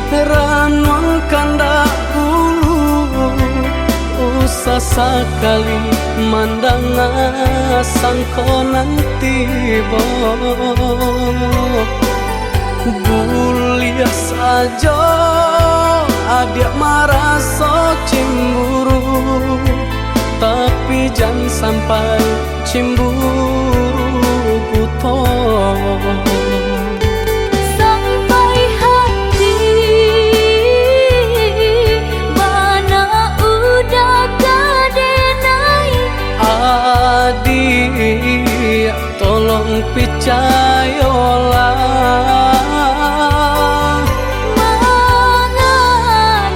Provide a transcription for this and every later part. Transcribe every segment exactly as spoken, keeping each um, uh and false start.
Ranuang kandak bulu, usah sakali mandanga sangko nan tibo. Buliah sajo adiak maraso cimburu, tapi jan sampai cimburu buto. Sampai hati bana udah ka denai. Adiak, tolong picayolah. Manga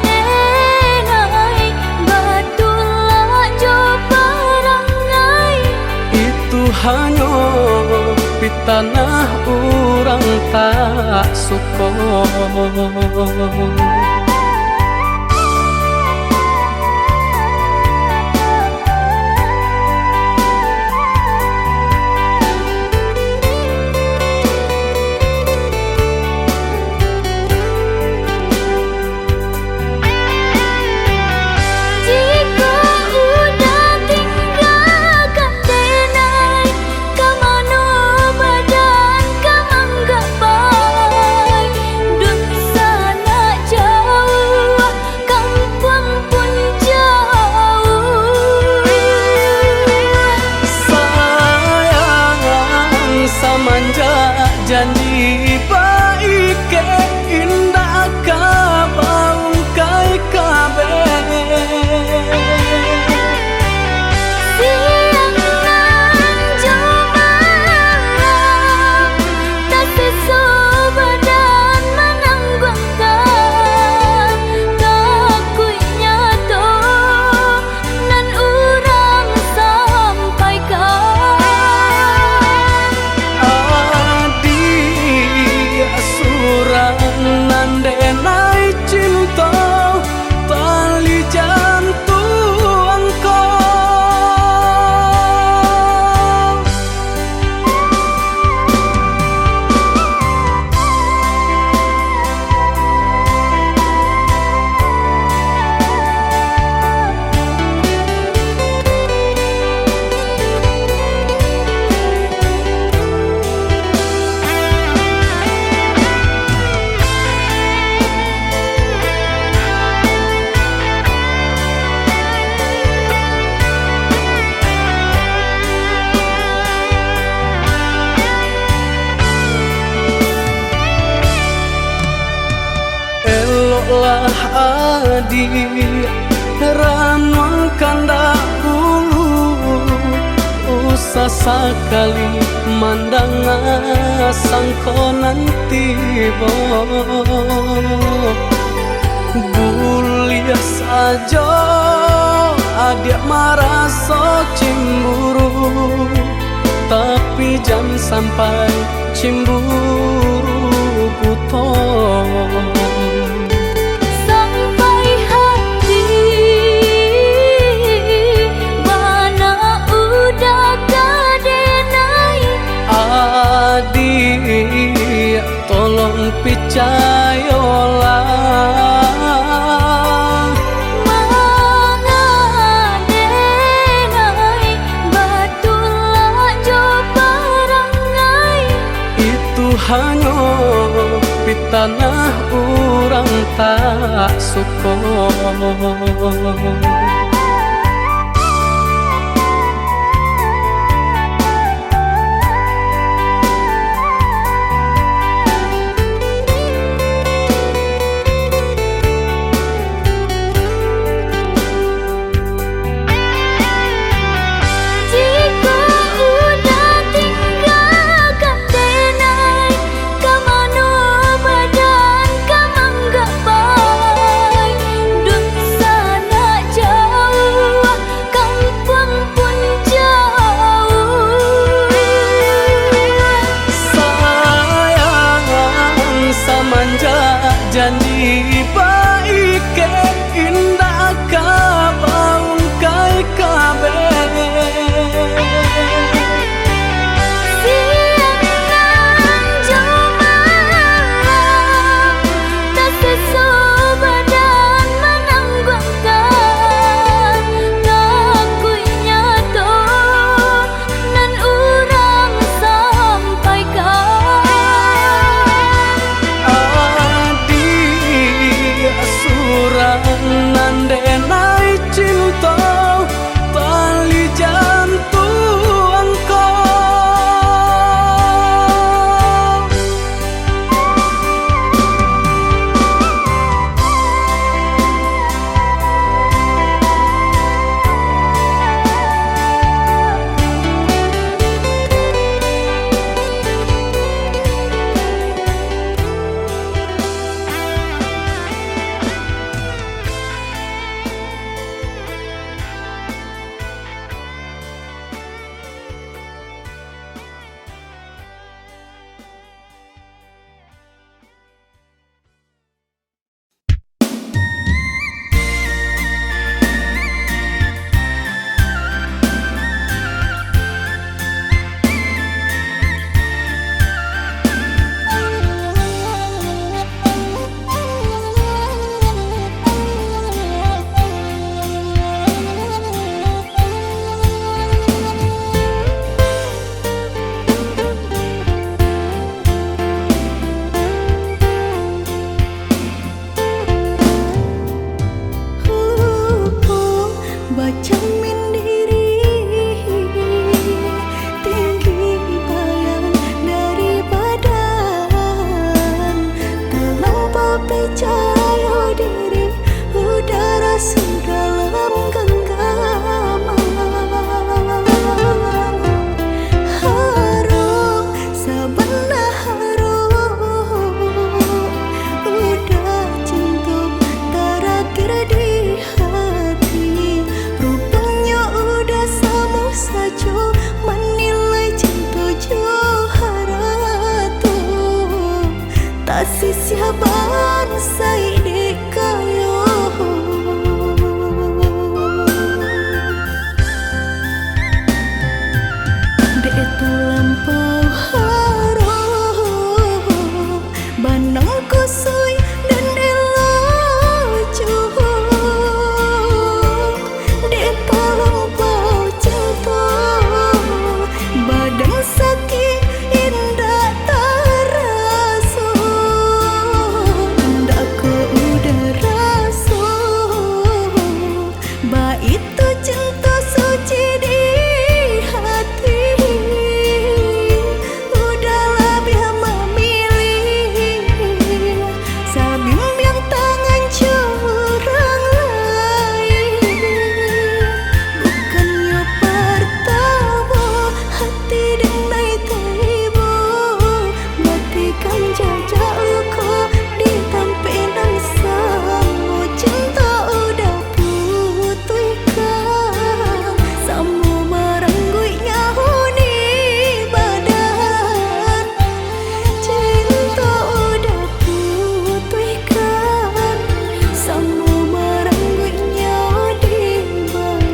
denai, batulak jo parangai. Itu hanyo pitanah urang tak suko. Jikok udah tinggakan denai, ka mano badan ka manggapai? Dunsanak jauah, kampuang pun jauah. Sayang, samanjak janji baikek, indak ka baungkai kabeh. Siang nan jo malam, tasiso badan manangguangkan, takuiknyo tu nan urang sampaikan. Adiak surang nan denai cinto, tali jantuang ko. Eloklah adiak, ranuang kandak bulu, usah sakali mandanga sangko nan tibo. Buliah sajo adiak maraso cimburu, tapi jan sampai cimburu buto. Sampai hati bana udah ka denai. Adiak, tolong picayolah. Manga denai, batulak jo parangai. Itu hanyo pitanah urang tak suko. Jikok udah tinggakan denai, ka mano badan ka manggapai? Dunsanak jauah. Sisiah bansaik dek kayo. Dek talampau haro, banang kusuik dan elok juo. Dek talampau cinto, badan sakik indak taraso. Indak ko udah raso, baitu cinto suci di hati. Udah labiah mamilih, sabimbiang tangan jo urang lain. Bukannyo partamo hati denai taibo, matikan jajak luko di tampek nan samo. Cinto udah putuihkan, samo marangguik nyawo di badan. Cinto udah putuihkan, samo marangguik nyawo di badan.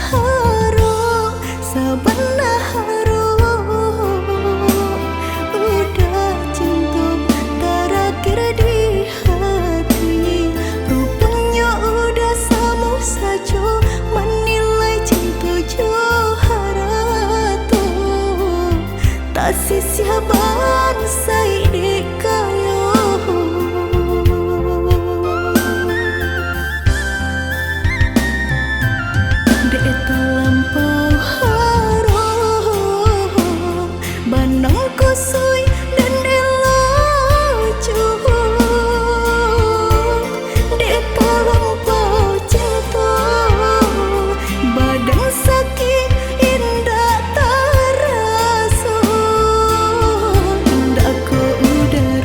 Haro, sabana haro, udah cinto tarakhir di hati. Ruponyo udah samo sajo manilai cinto jo harato. Tasisiah bansaik dek kayo. Dek talampau haro, banang kusuik dan elok juo. Dek talampau cinto, badan sakik indak taraso. Indak ko udah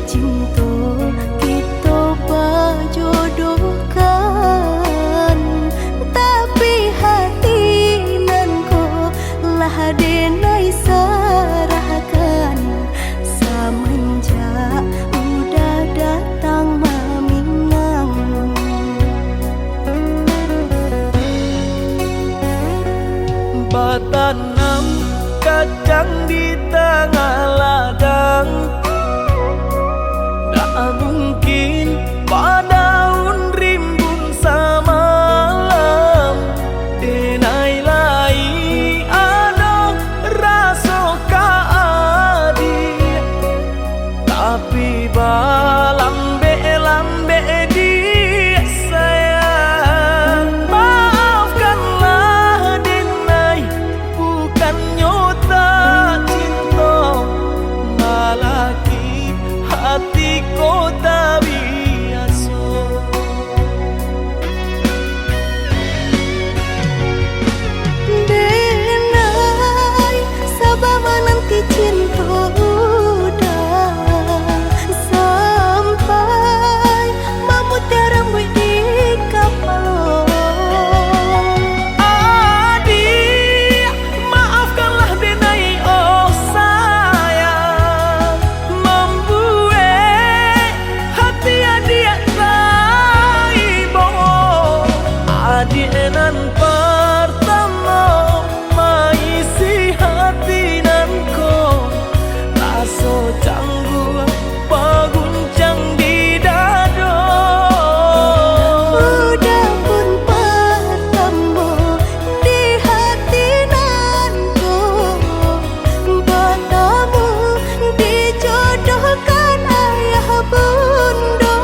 Cinto kito bajodohkan, tapi hati nan ko lah denai sarahkan, samanjak udah datang maminang. Batanam kacang di tangah ladang, ndak mungkin badaun rimbun samalam. Denai lai ado raso ka adiak, tapi balambek-lambek di sayang. Maafkanlah denai, bukannyo tak cinto, malah ki hati ko tak biaso. Denai, saba mananti cinto udah sampai mamutiah rambuik di kapalo. Adiak, maafkanlah denai, oh sayang, mambuek hati adiak taibo. Adiak nan partamo maisi hati nan ko, raso cangguak baguncang di dado. Udah pun partamo di hati nan ko, batamu dijodohkan ayah bundo.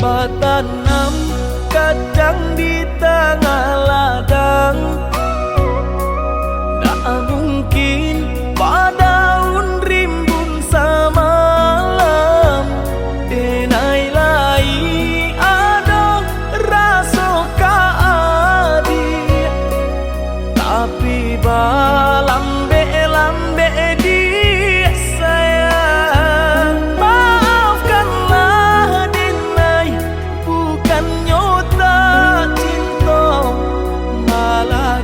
Batanam kacang di tangah ladang, ndak mungkin badaun rimbun samalam. Denai lai ado raso ka adiak, tapi balambek-lambek di sayang. Maafkanlah denai, bukannyo tak cinto, malah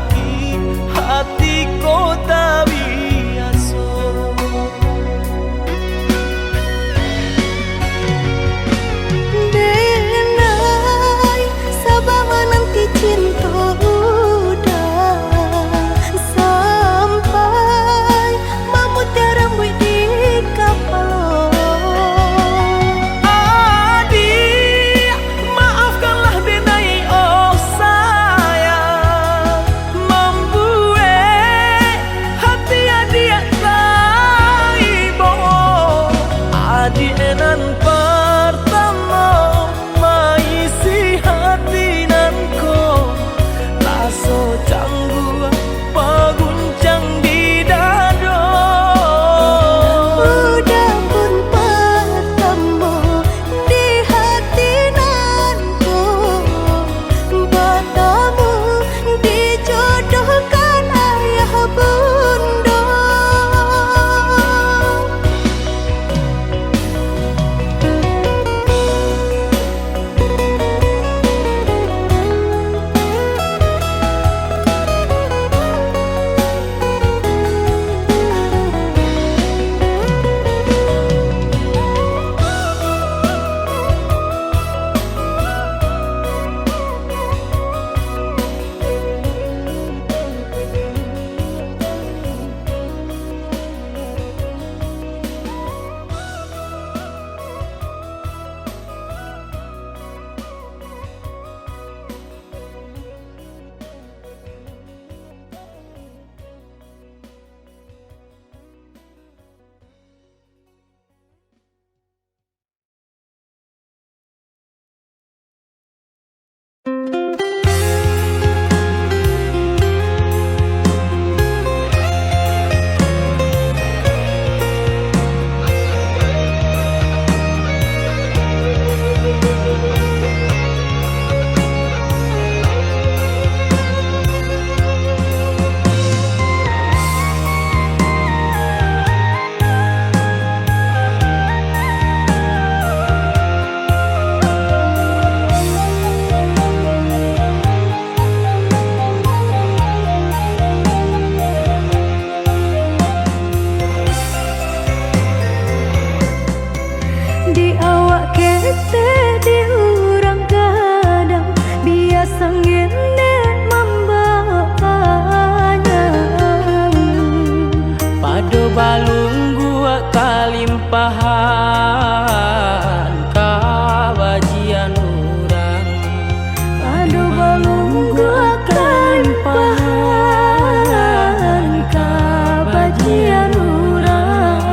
Balungguak kalimpahan kabajian urang. Aduh, balungguak kalimpahan kabajian urang.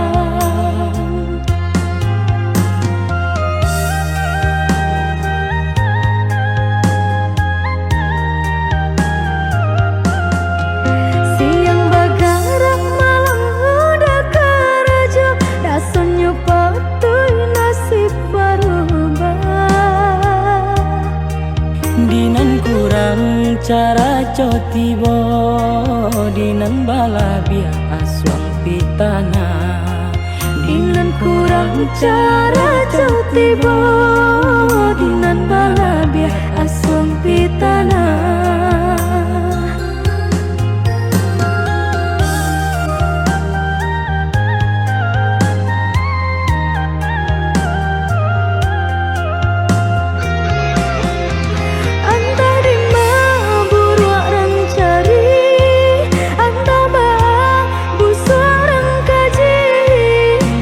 Siang bagarak, malam udah karajo, rasonyo patuih nasib barubah. Di nan kurang carajo tibo, di nan balabiah asuang pitanah. Di nan kurang carajo tibo, di nan balabiah asuang pitanah. Antah dima buruak rang cari, antah baa busuak rang kaji.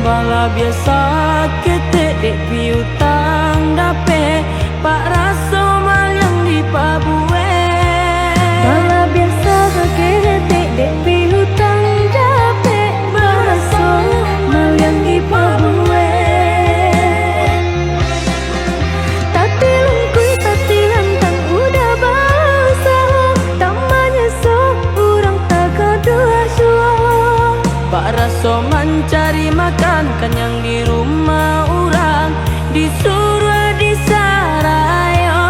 Balabiah saketek dek piutang dapek, baraso maliang dipabuek. Balabiah saketek dek piutang dapek, baraso maliang dipabuek. Tatilungkuih, tatilantang, udah bausaho, tak manyeso urang tagaduah juo. Baraso mancari makan, kanyang di rumah urang, disuruah disarayo.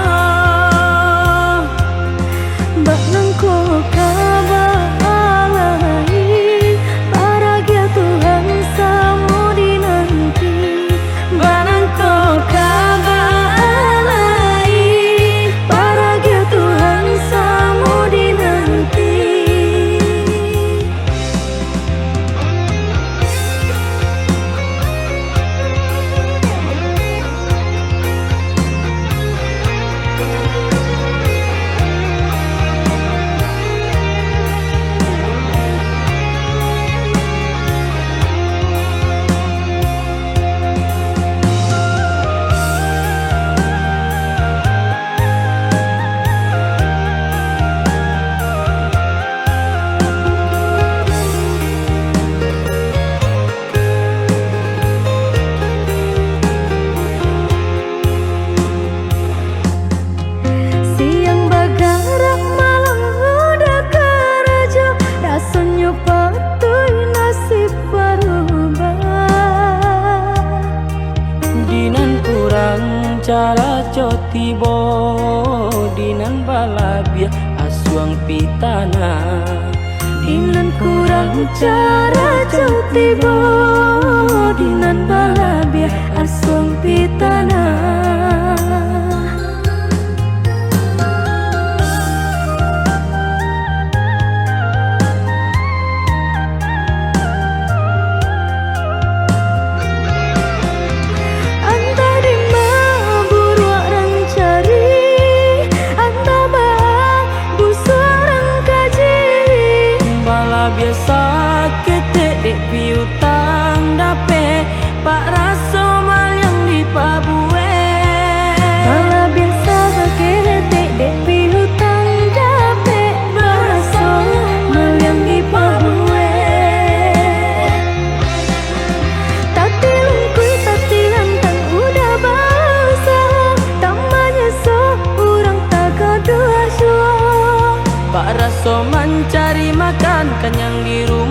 Bak nangko ka baa lai, paragiah Tuhan samo dinanti. Bak nangko ka baa lai, paragiah Tuhan samo dinanti. Siang bagarak, malam udah karajo, rasonyo patuih nasib barubah. Di nan kurang carajo tibo, di nan balabiah asuang pitanah. Di nan kurang carajo tibo, di nan balabiah asuang pitanah. Antah dima buruak rang cari, antah baa busuak rang kaji. Balabiah saketek dek piutang dapek, baraso maliang dipabuek. Balabiah saketek dek piutang dapek, baraso maliang dipabuek. Tatilungkuih, tatilantang, udah bausaho, tak manyeso urang tagaduah juo. Baraso mancari makan, kanyang di rumah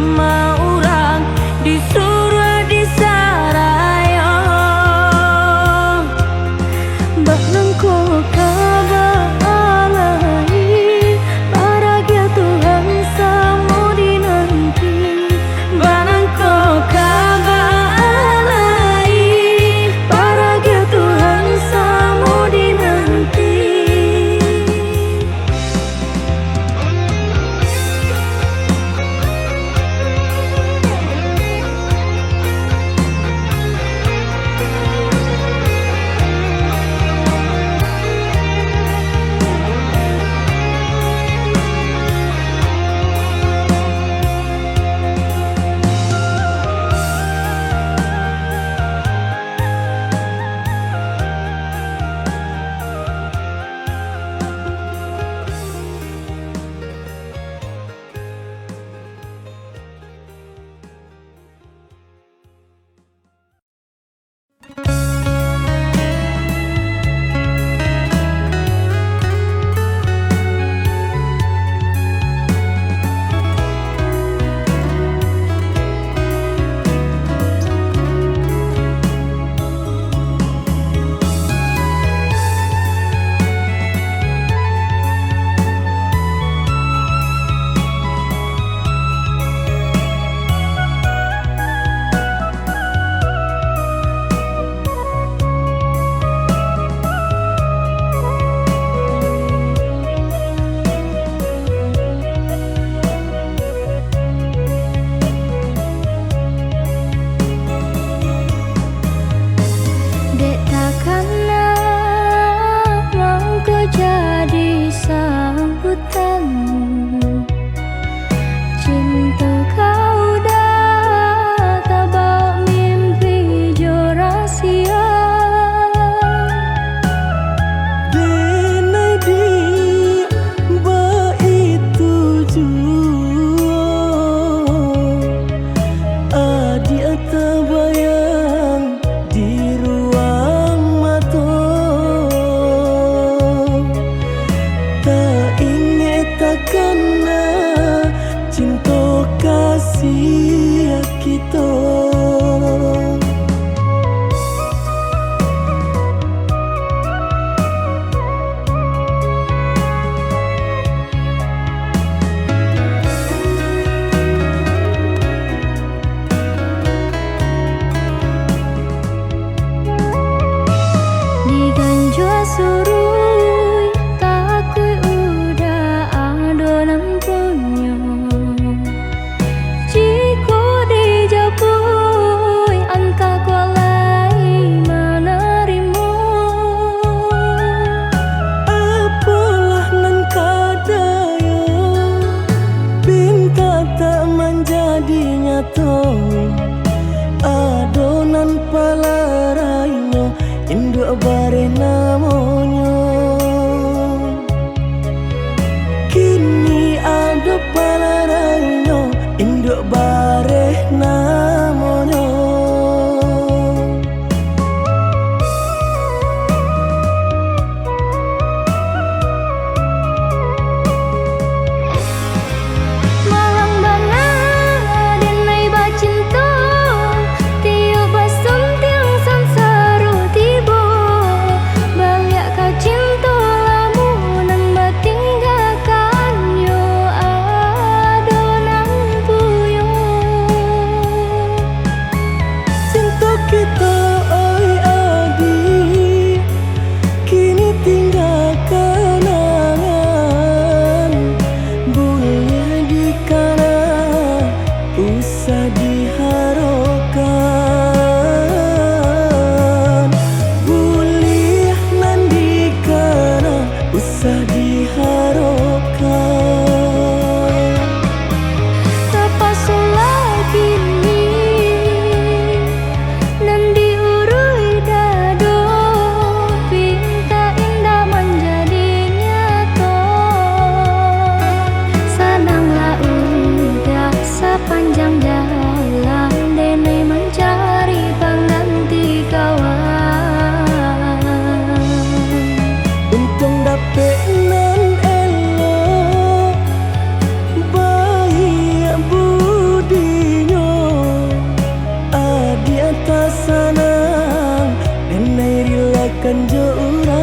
Sanang, denai rilakan jo urang.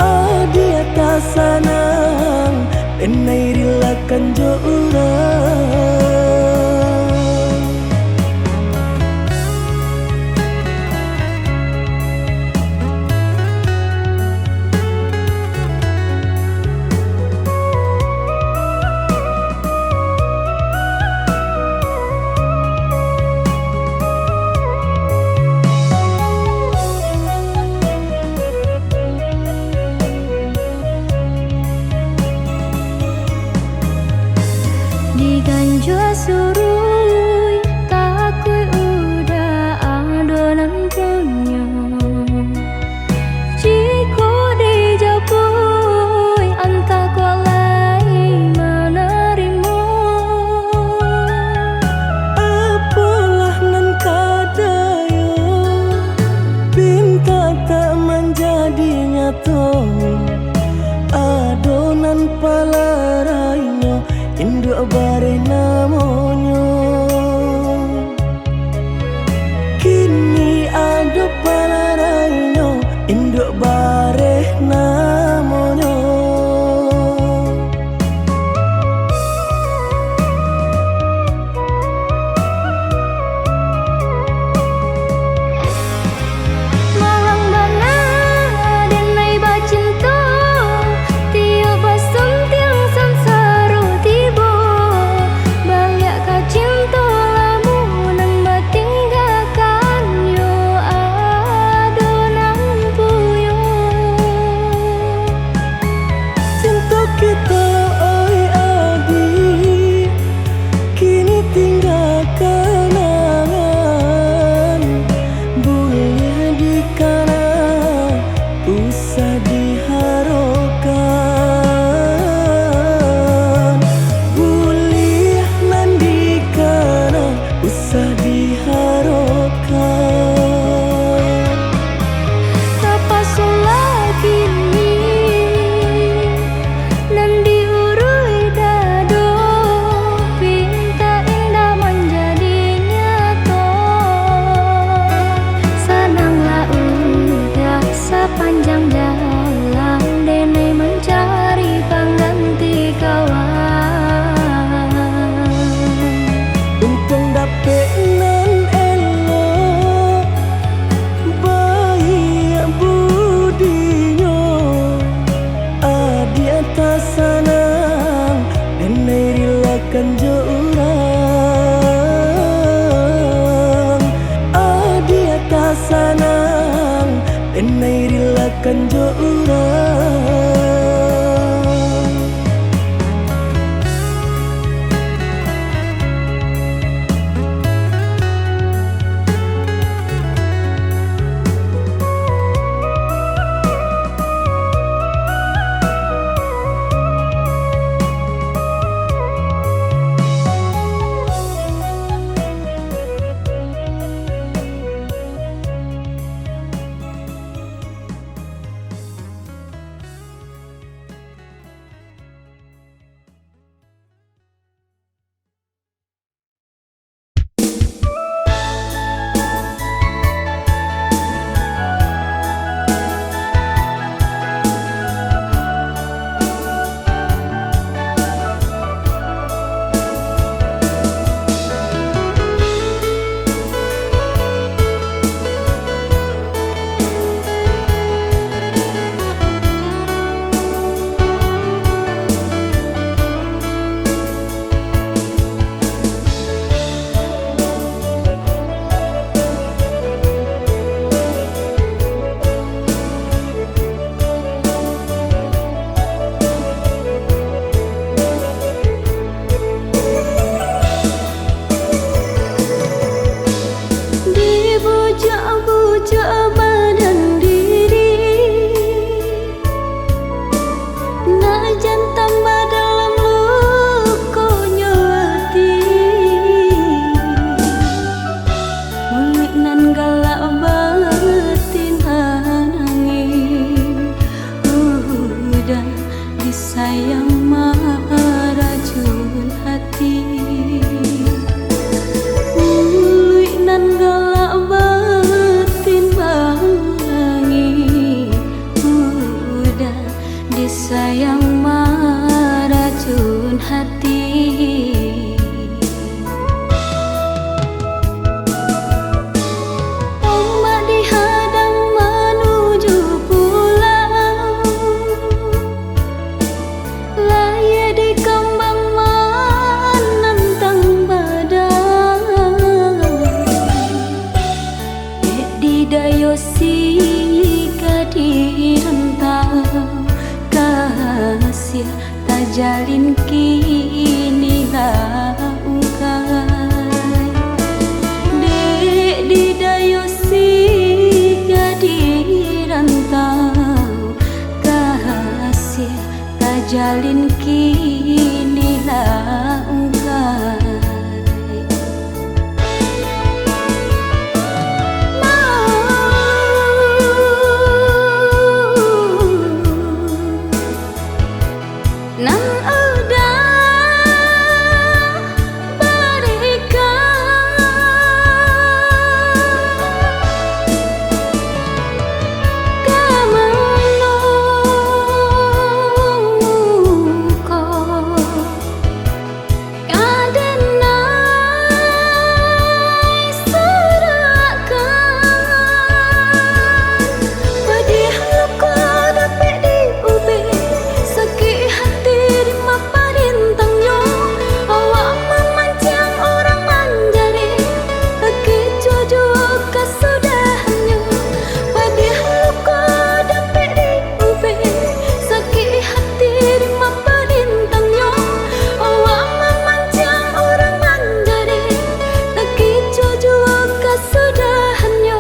Adiak tak sanang, denai rilakan jo urang. Diganjua suruik, takuik udah ado nan punyo. Jikok dijapuik, antah kuat lai manarimo. Apolah nan ka dayo, pinta tak manjadi nyato. Ado nan palarainyo, induak bareh namonyo. Kini ado palarainyo, induak bareh namonyo. Malang bana denai bacinto, tiok basuntiang sansaro tibo. Baliak ka cinto lamo nan batinggakan, yo ado nan punyo. Cinto kito, oi adiak, kini tingga kanangan. Buliah dikana, usah diharokan. Buliah nan dikana, usah diharokan. Tapasolah kini, nan diuruih dado, pinta indak manjadi nyato. Sananglah udah sapanjang jalan, denai mancari pangganti kawan. Untuang dapek nan elok, baiak budinyo. Adiak tak sanang, denai rilakan jo urang. Adiak tak sanang, denai rilakan jo urang. Jalin kini lah ungkai. Nan udah barikan ka mano ko. Ka denai surahkan. Padiah luko dapek diubek, sakik hati di maparintangnyo. Awak mamanciang urang manjarek, takicuah juo kasudahannyo. Padiah luko dapek diubek, sakik hati di maparintangnyo. Awak mamanciang urang manjarek, takicuah juo kasudahannyo.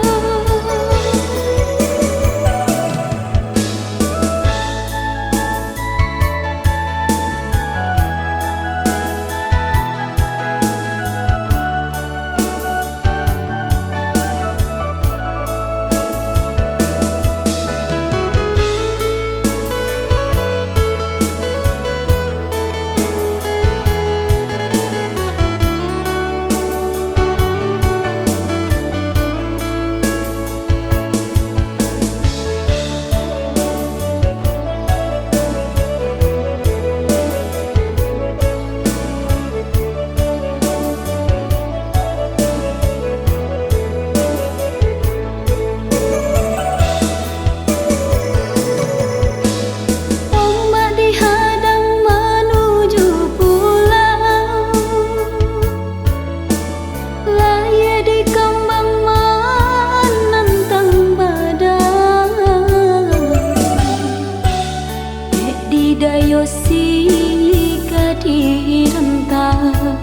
Ombak dihadang manuju pulau, layia dikambang manantang badai. Dek di dayo siga di rantau,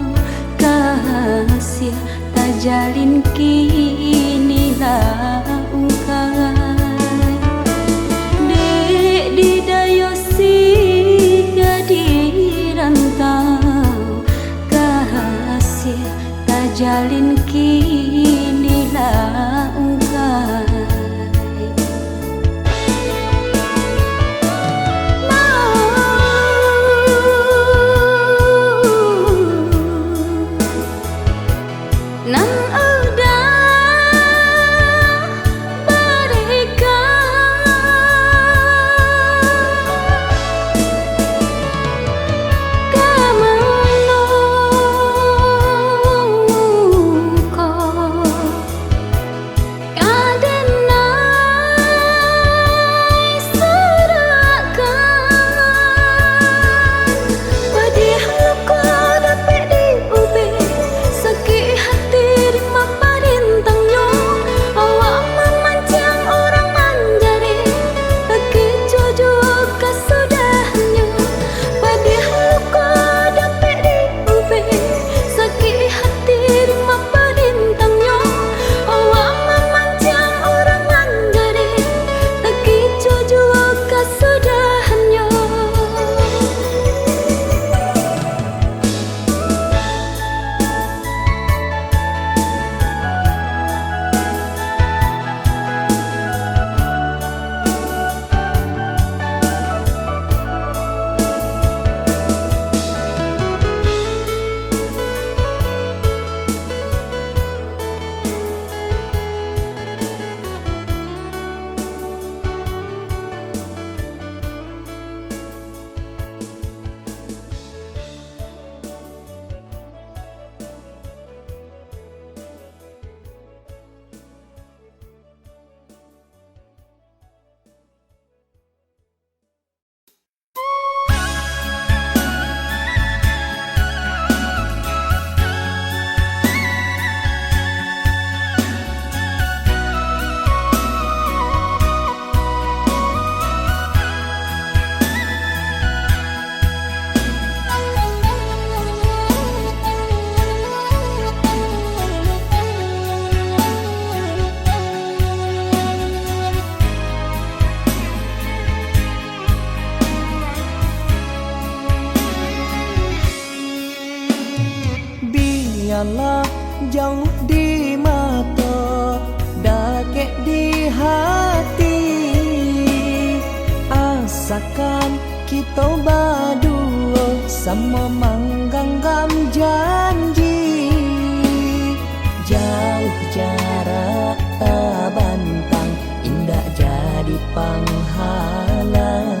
kasiah tajalin kini lah ungkai. Dek di dayo siga di rantau, kasiah tajalin kini lah ungkai. Nan udah barikan ka mano ko. Bialah jauh di mato, dakek di hati. Asakan kito baduo samo mangganggam janji. Jauh jarak tabantang, indak jadi panghalang.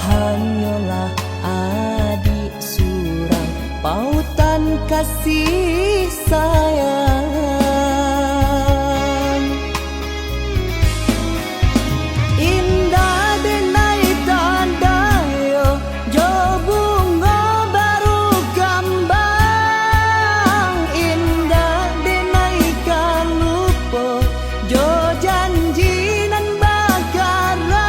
Hanyolah adik surang, pautan kasih sayang. Indak denai tadayo jo bungo baru kambang, indak denai ka lupo jo janji nan bakara.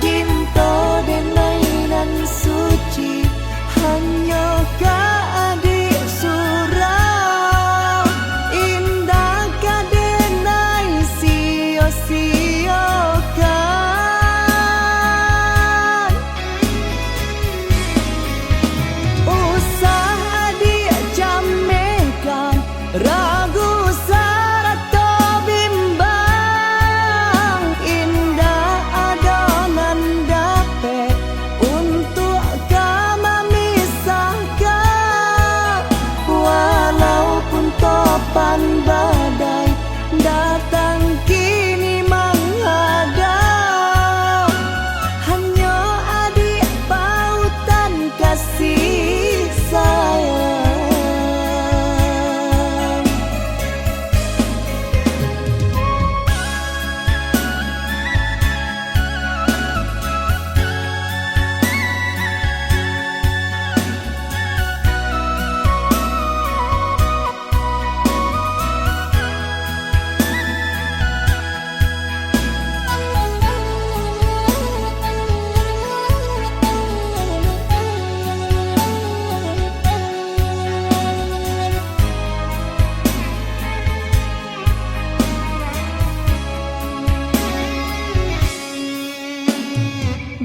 Cinto denai nan suci, hanyo ka adik surang, indak ka denai sio-siokan. Usah adik camehkan, ragu sarato bimbang, indak ado nan dapek untuak ka mamisahkan. Walaupun topan badai datang kini manghadang, hanyo adik pautan kasih sayang.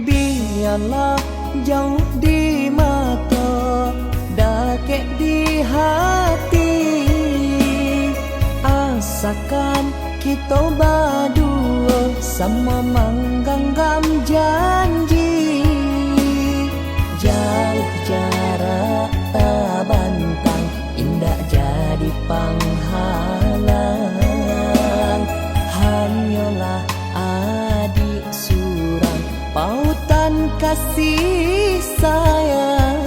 Bialah jauh di mato, dakek di hati. Asakan kito baduo samo mangganggam janji. Jauh jarak tabantang, indak jadi panghalang. Hanyolah adik surang, pautan kasih sayang.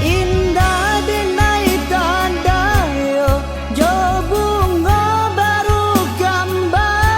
Indak denai tadayo jo bungo baru kambang.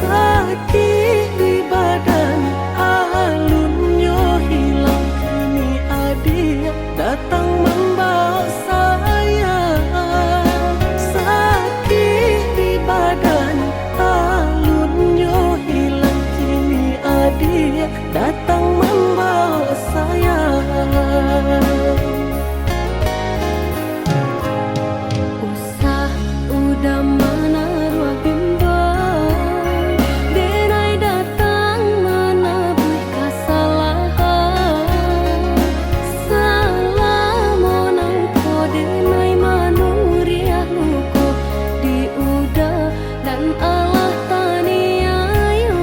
Sakik di badan, alunnyo hilang, kini adiak datang mambaok sayang. Sakik di badan, alunnyo hilang, kini adiak datang mambaok sayang. Usah uda manaruah bimbang, denai datang manabuih kasalahan. Salamo nangko denai manuriah luko di uda nan alah taniayo.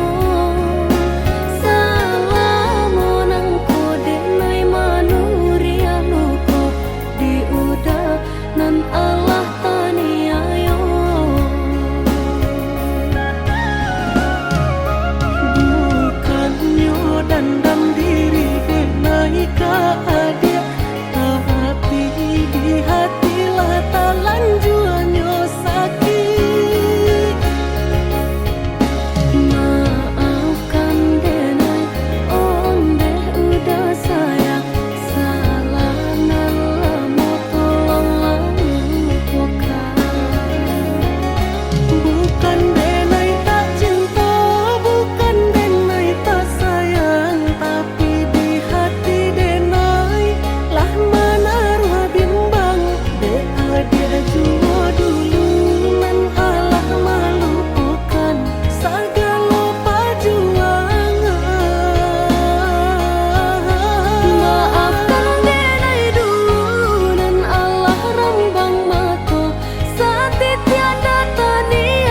Salamo nangko denai manuriah luko di uda nan alah taniayo. Bukannyo dandam diri denai ka adiak, tapi di hati lah talanjuanyo sakik. Maafkan denai, ondeh uda sayang, salah nan lamo tolonglah lupokan. Bukan denai tak cinto, bukan denai tak sayang, tapi di hati denai lah manaruah bimbang. Dek adiak juo dulu nan alah malupokan sagalo pajuangan. Maafkan denai dulu nan alah rambang mato, satitiak darah taniayo.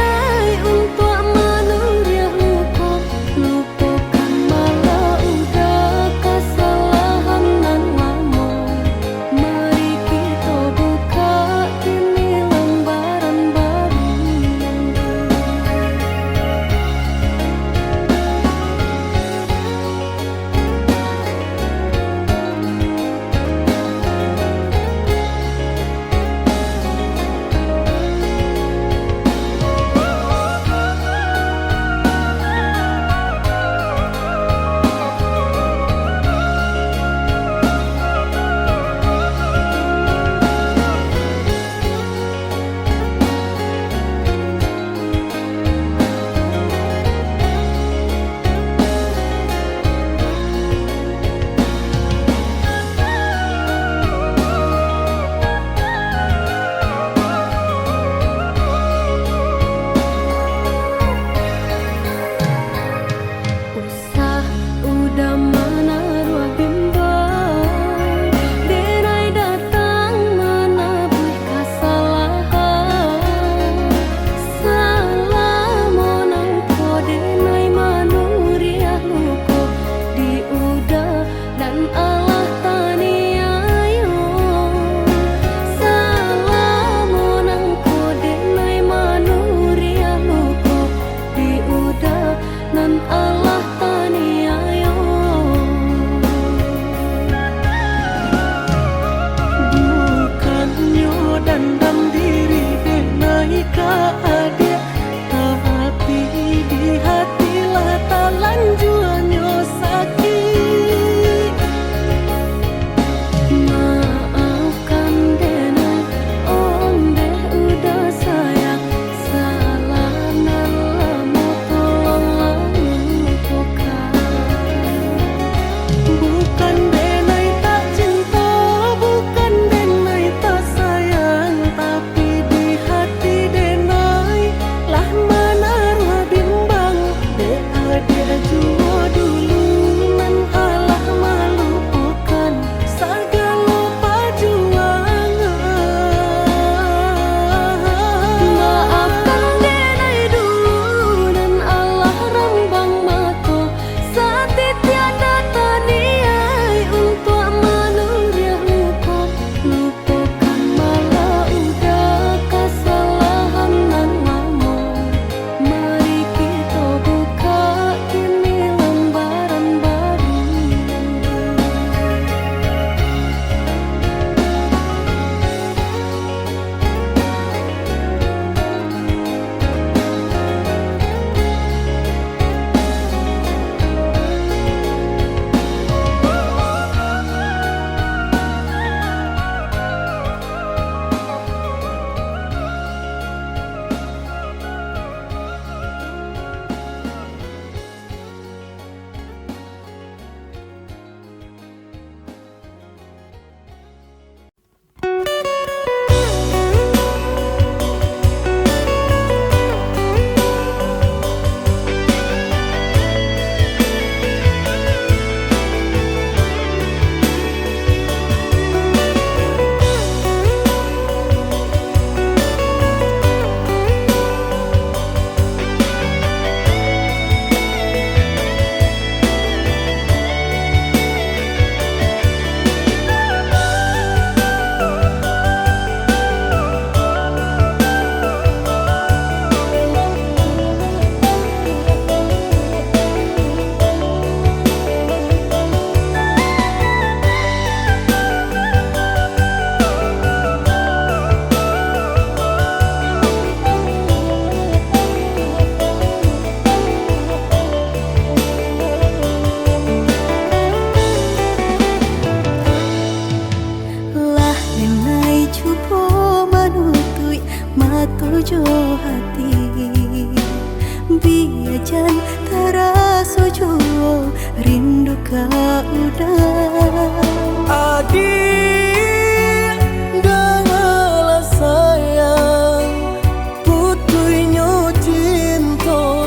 Adiak, dangalah sayang, putuihnyo cinto,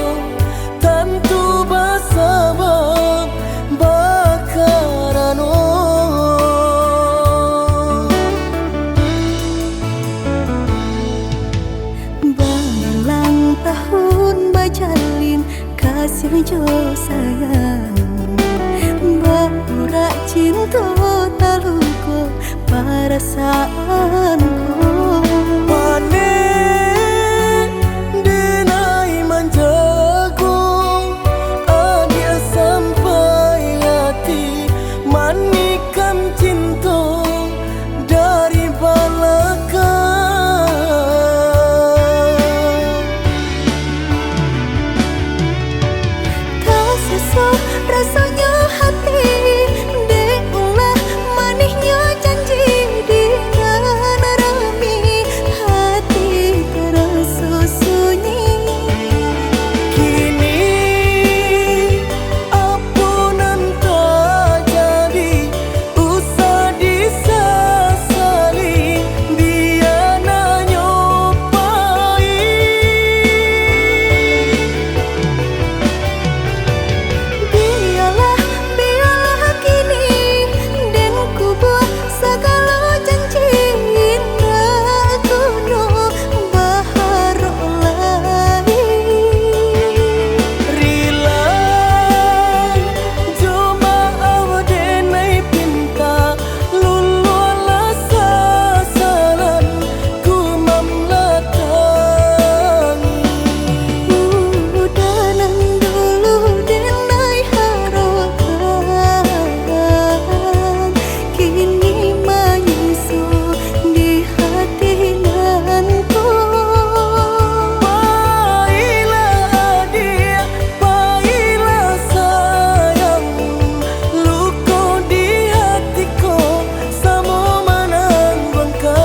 tantu basabab bakarano balang tahun bajalin, kasiah jo sayang, baurak cinto taluko parasaanku. Paneh denai manjago, adiak sampai ati manikam cinto dari balakang. Taseso rasonyo hati, dek ulah manihnyo janji di nan rami, hati taraso sunyi. Kini apo nan tajadi, usah disasali, bia nan nyo pai. Bialah, bialah kini den kubua sagalo janji, indak kuno baharok lai. Rila jo maaf denai pinta, luluahlah sasalan ku mamalatangi. Udah nan dulu denai harokan, kini manyiso di hati nan ko. Pailah adiak, pailah sayang, luko di hati ko samo manang bangka.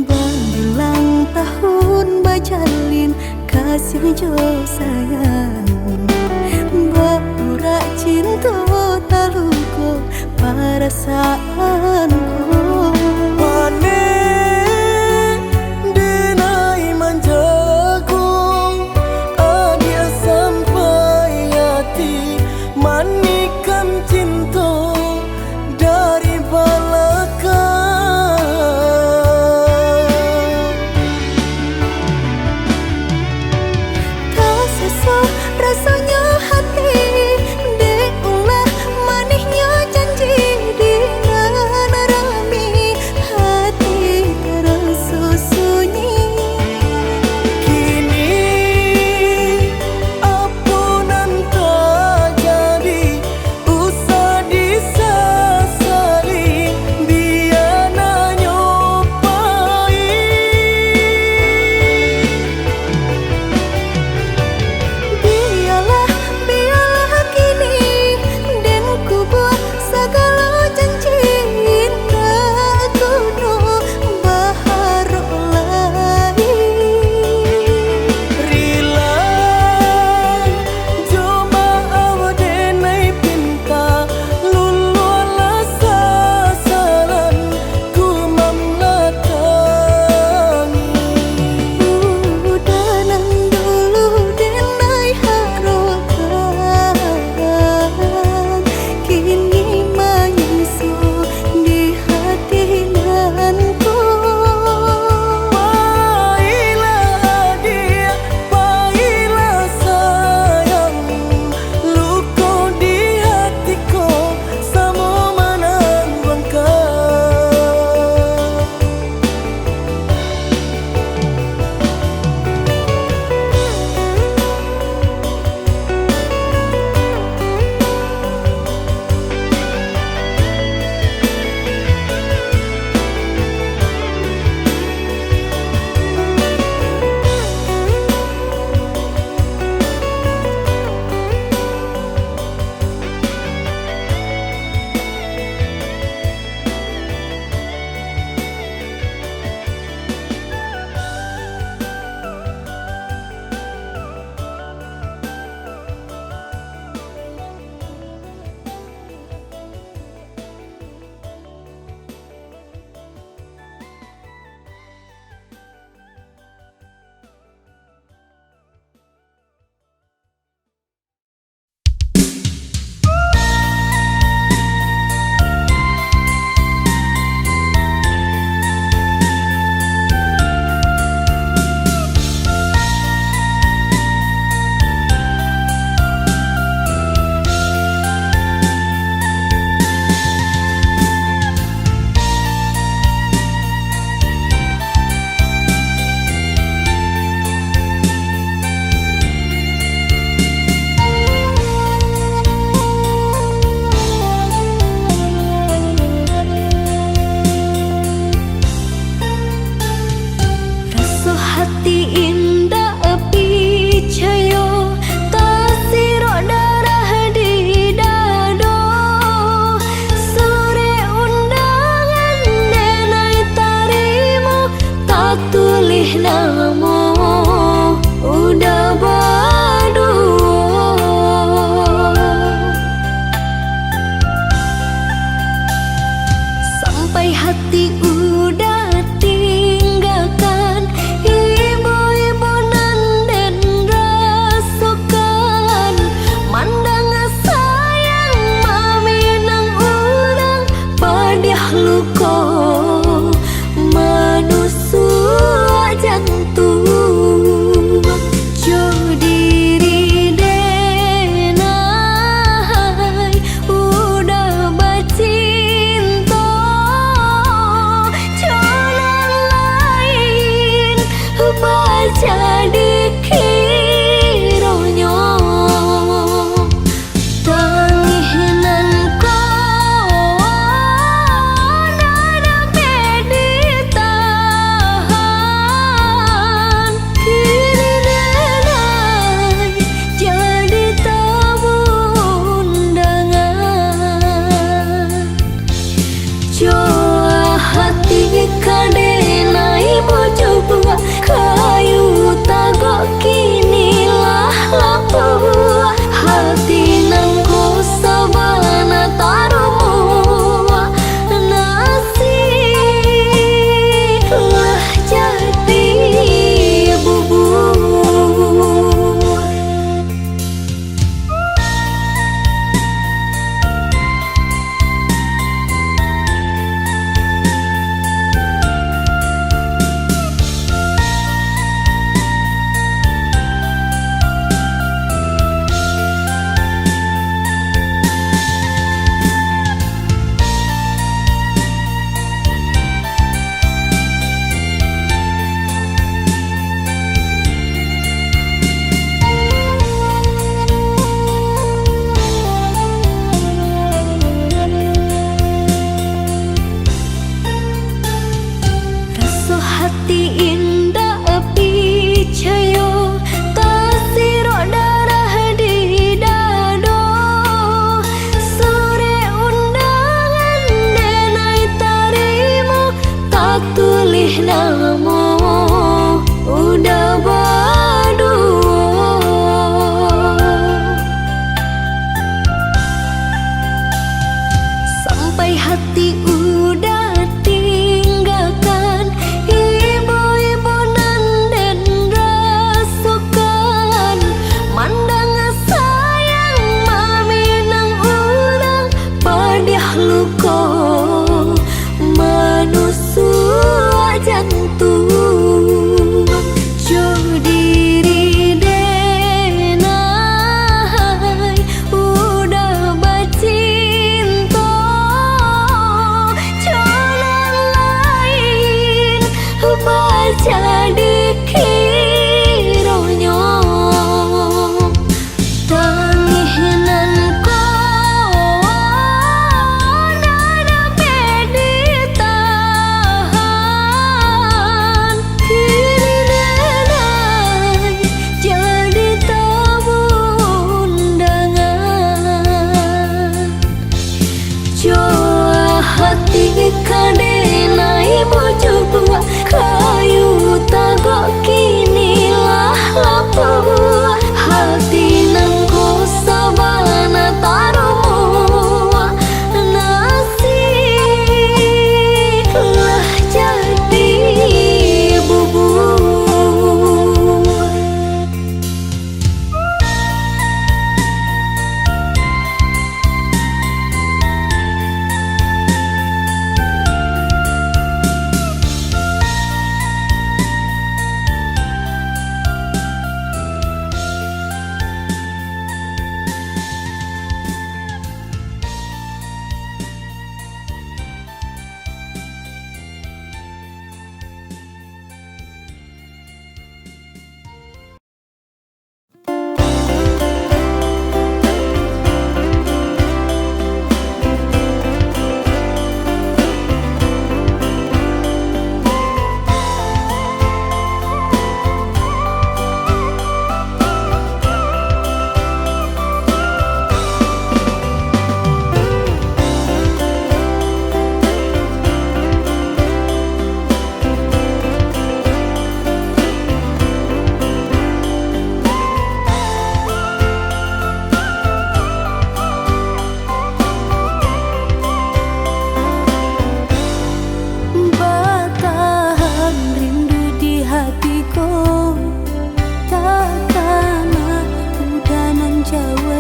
Babilang tahun bajalin, kasiah jo sayang, baurak cinto taluko parasaanku. Paneh denai manjago, adiak sampai ati manikam cinto dari balakang. Taseso rasonyo hati, dek ulah manihnyo janji di nan Tulih namo udah baduo. Sampai hati udah tinggakan, ibo-ibo nan den rasokan. Mandanga sayang maminang urang, padiah luko manusuak jantuang. Jo diri denai udah bacinto, jo nan lain bajadi kironyo. Tangih nan ko ndak dapek ditahan, kini denai jadi tamu undangan. Jo hati ka denai bacubuak, kayu tagak kini lah lapuak. Hati nan ko sabana tarumuak, nasib lah jadi bubuak. Raso hati indak picayo, tasirok darah di dado. Surek undangan denai tarimo, tatulih namo udah baduo. Sampai hati udah tinggakan, ibo-ibo nan den rasokan. Mandanga sayang maminang urang, padiah luko manusuak jantuang. Jo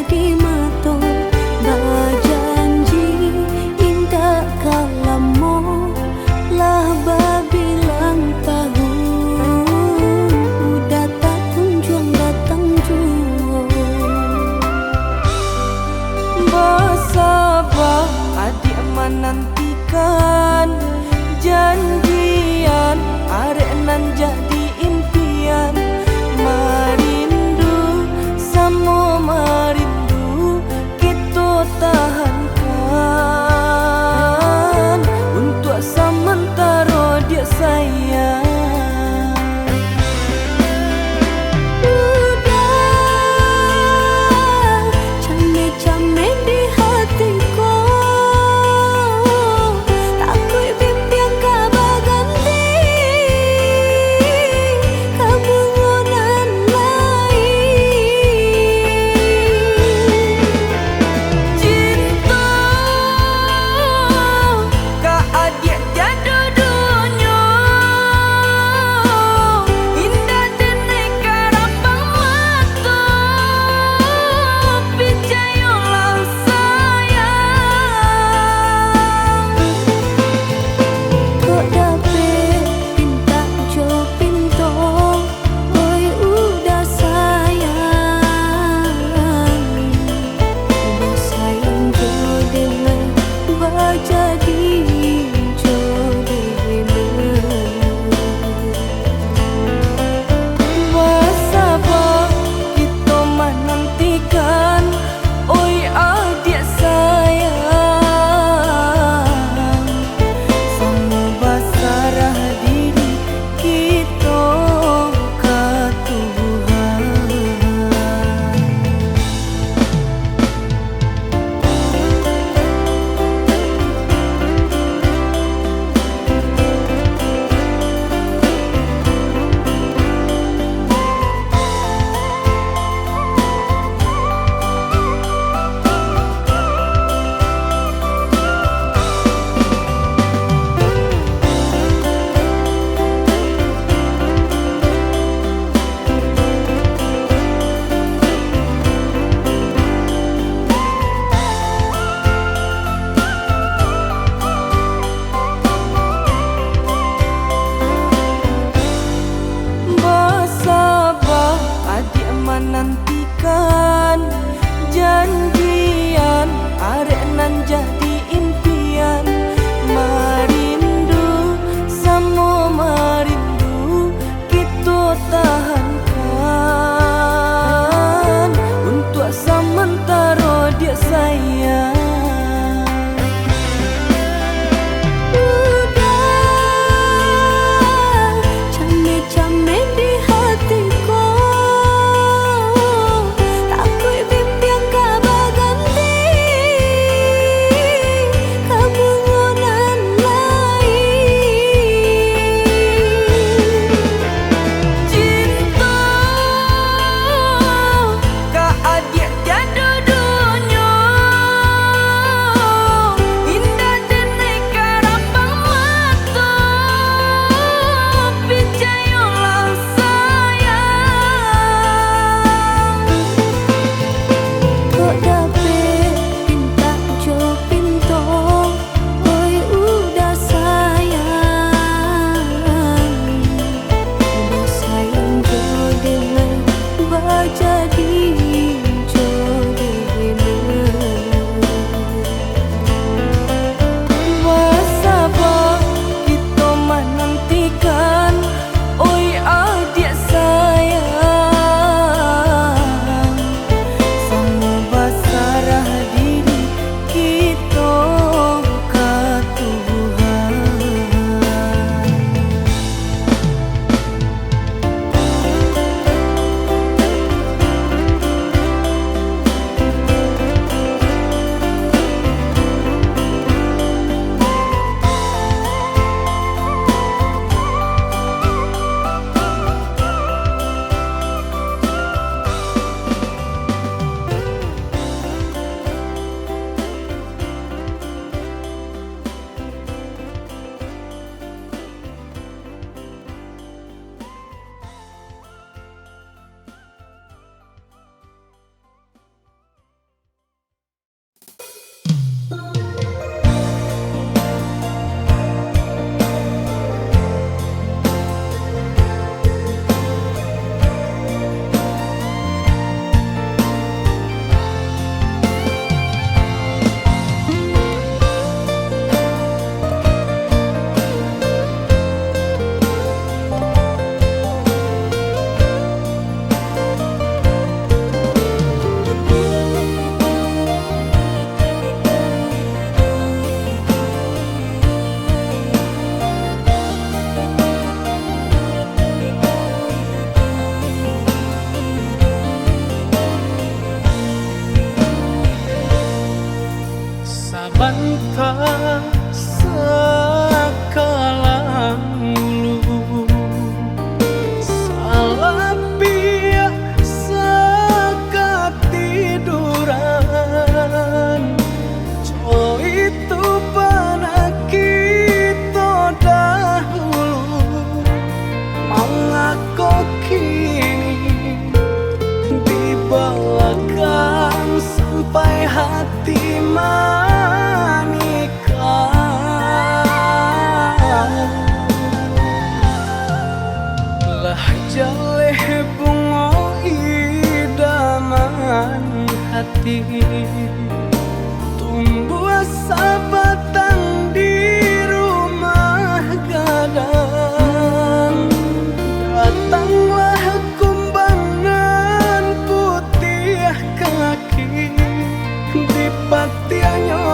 Di mato bajanji indak ka lamo, lah babilang tahun, udah tak kunjuang datang juo. Basaba adiak manantikan, janjian arek nan jadi impian, marindu samo marindu, kito tahankan untuak samantaro, diak sayang. Udah, cameh-cameh di hati ko, takuik bimbiang ka baganti ka bungo nan lain. Cinto ka adiak jado dunyo, Jaleh bungo idaman hati, tumbuah sabatang di rumah gadang. Datanglah kumbang nan putiah kaki, dipatiahnyo,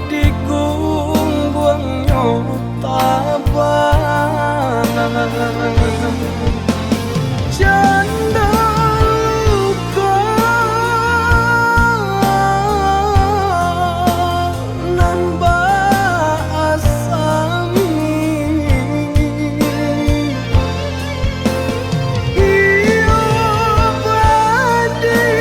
digungguangnyo tabang. Cando luko nan baasam, iyo padih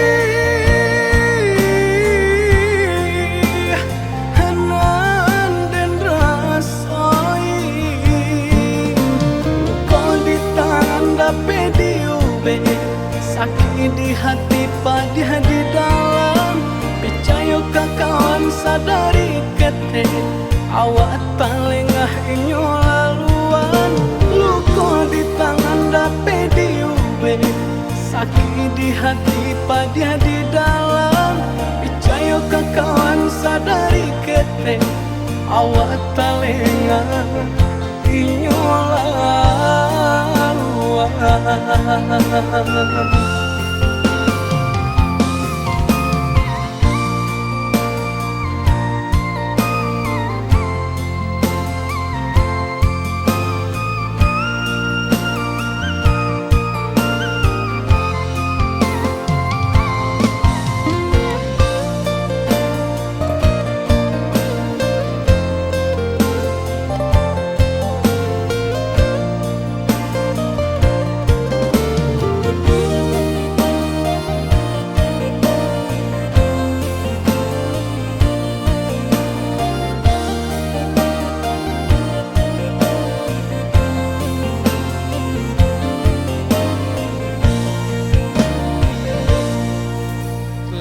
nan den rasoi. Luko di tangan dapek diubek, sakik di hati padiah di dalam. Picayo ka kawan sadari ketek, awak talengah inyo laluan. Luko di tangan dapek diubek, sakik di hati padiah di dalam. Picayo ka kawan sadari ketek, awak talengah inyo laluan.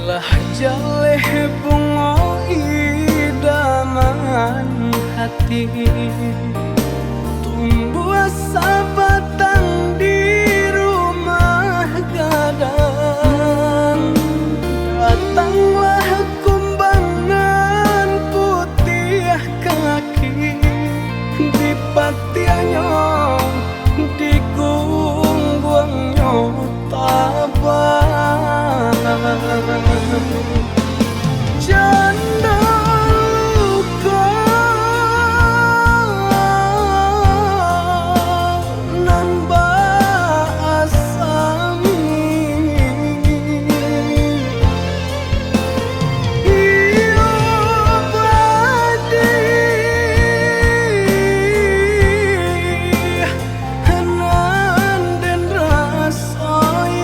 Lah jaleh bungo idaman hati, tumbuah sabatang di rumah gadang. Datanglah kumbang nan putiah kaki, dipatiahnyo, digungguangnyo tabang. Cando luko nan baasam, iyo padih nan den rasoi.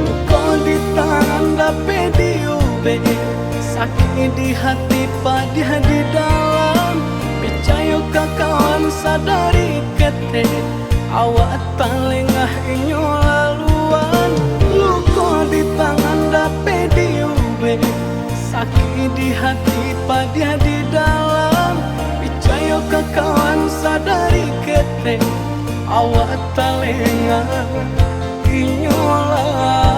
Luko di tangan dapek diubek, sakik di hati padiah di dalam. Picayo ka kawan sadari ketek, awak talengah inyo laluan. Luko di tangan dapek diubek, sakik di hati padiah di dalam. Picayo ka kawan sadari ketek, awak talengah inyo laluan.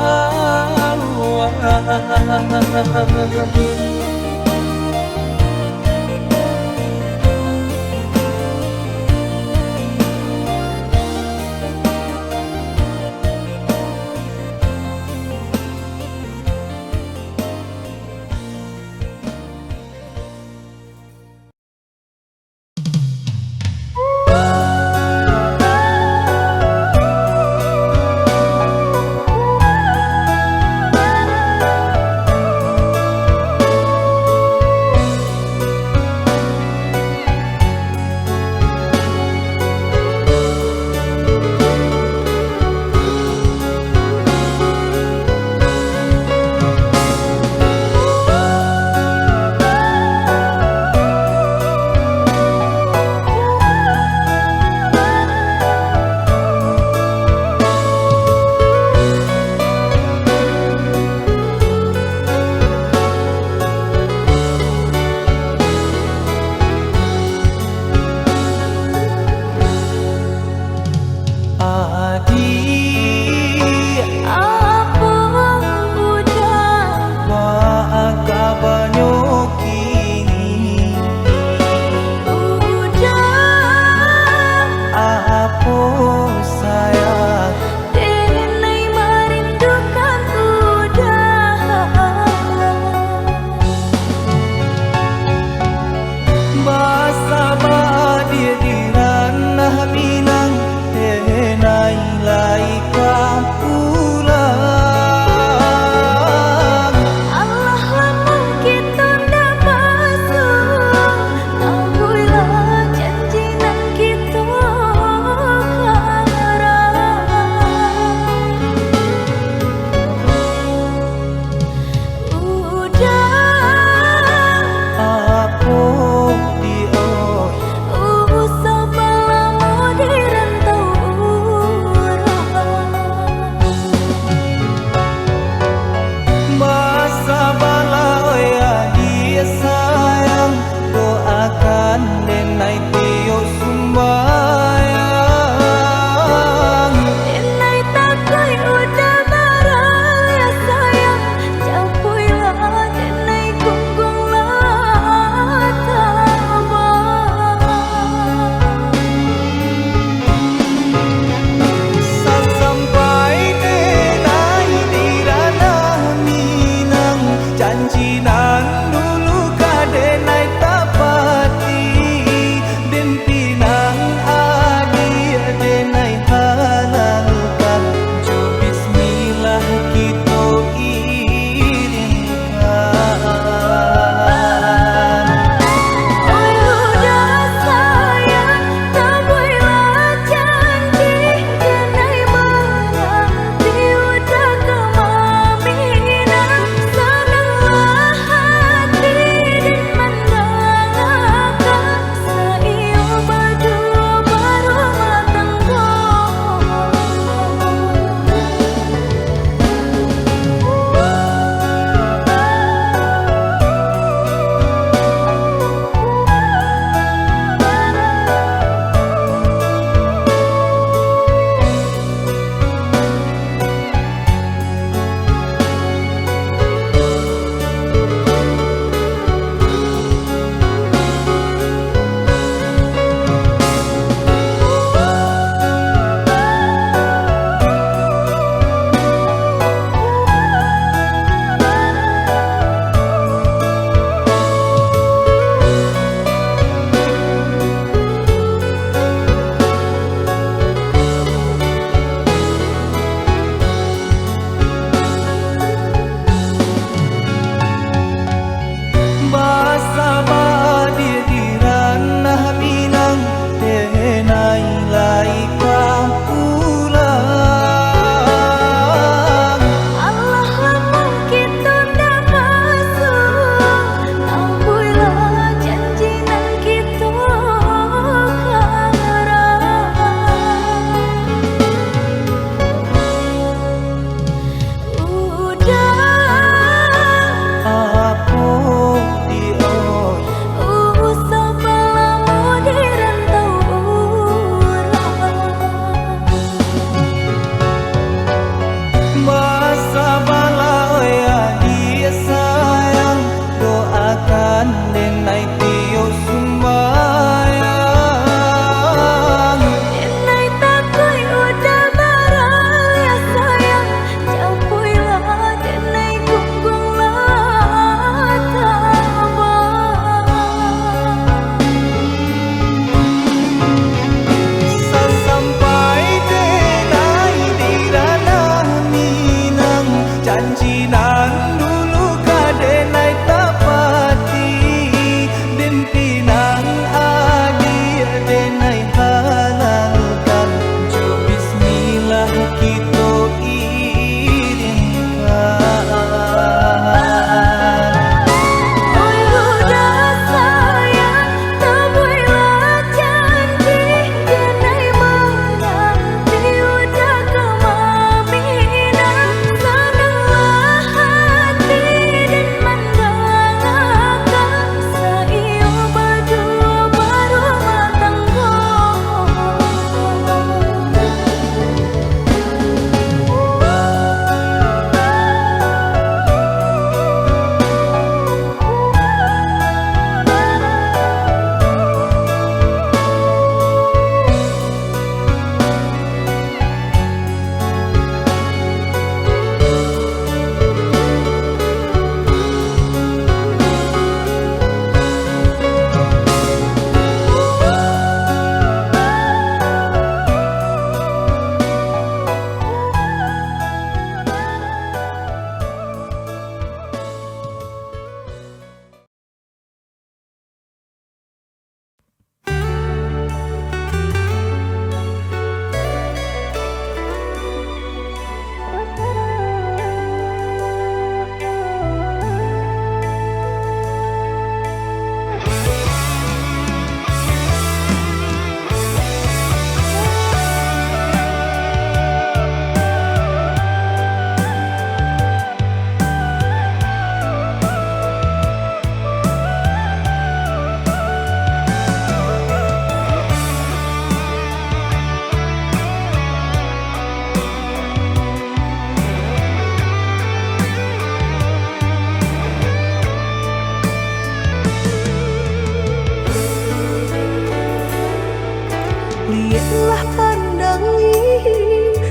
Lah pandangi,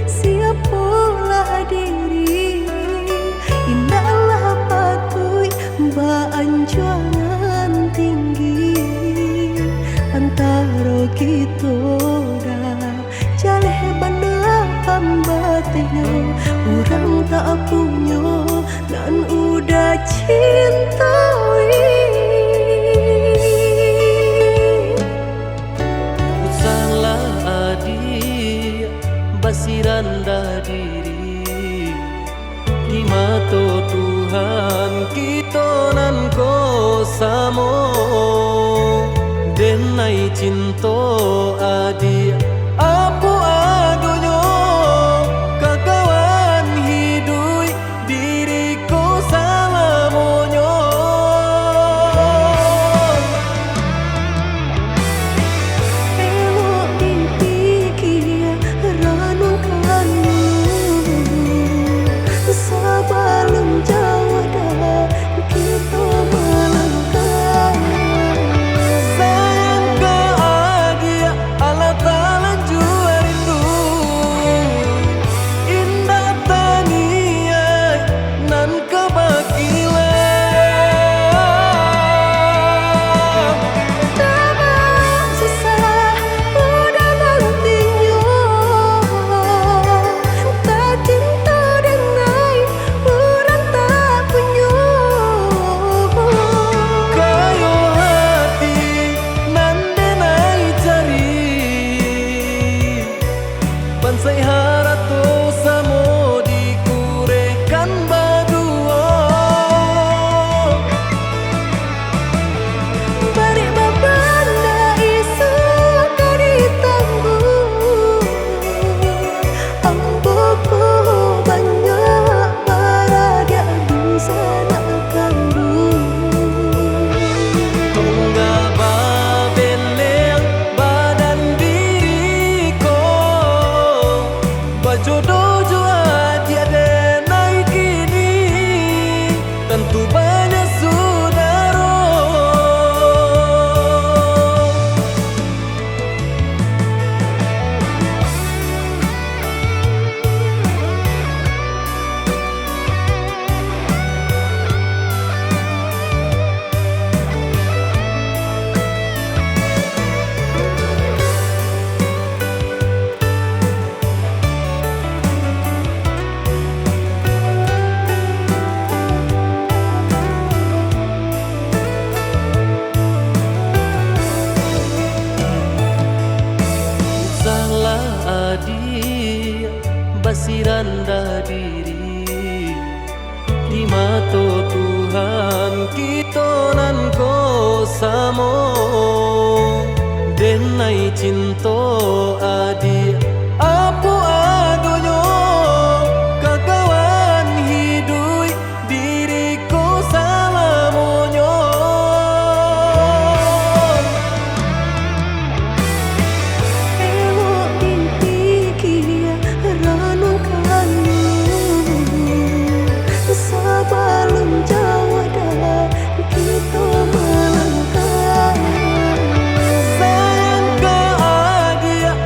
siapolah diri, indaklah patuik baanjuangan tinggi. Antaro kito dah jaleh bana pambatinyo, urang tak punyo nan udah cintoi. Usahlah adiak basirandah diri, di mato Tuhan kito nan ko samo. Denai cinto adiak, apo adonyo, kakawan hiduik diri ko salamonyo. Elok dipikia, ranungkan dulu, sabalun jauah dah kito malangkah. Sayang ka adiak, alah talanjua rindu, indak taniaik nan ka bakilah. Tabang susah udah nantinyo, tacinto denai urang tak punyo. Kayo hati nan denai cari, bansaik harato samo dikurekan baduo. Barek babanda isuak ka ditangguang. Ambo ko banyak baradiak dunsanak kanduang. Tunggak babeleng badan diri ko, bajodoh jo adiak denai kini, tantu banyak sudaro. Usahlah adiak basirandah diri, di mato Tuhan kito nan ko samo. Denai cinto adiak, apo adonyo, kakawan hiduik diri ko salamonyo. Elok dipikia, ranungkan dulu, sabalun jauah dah kito malangkah. Sayang ka adiak,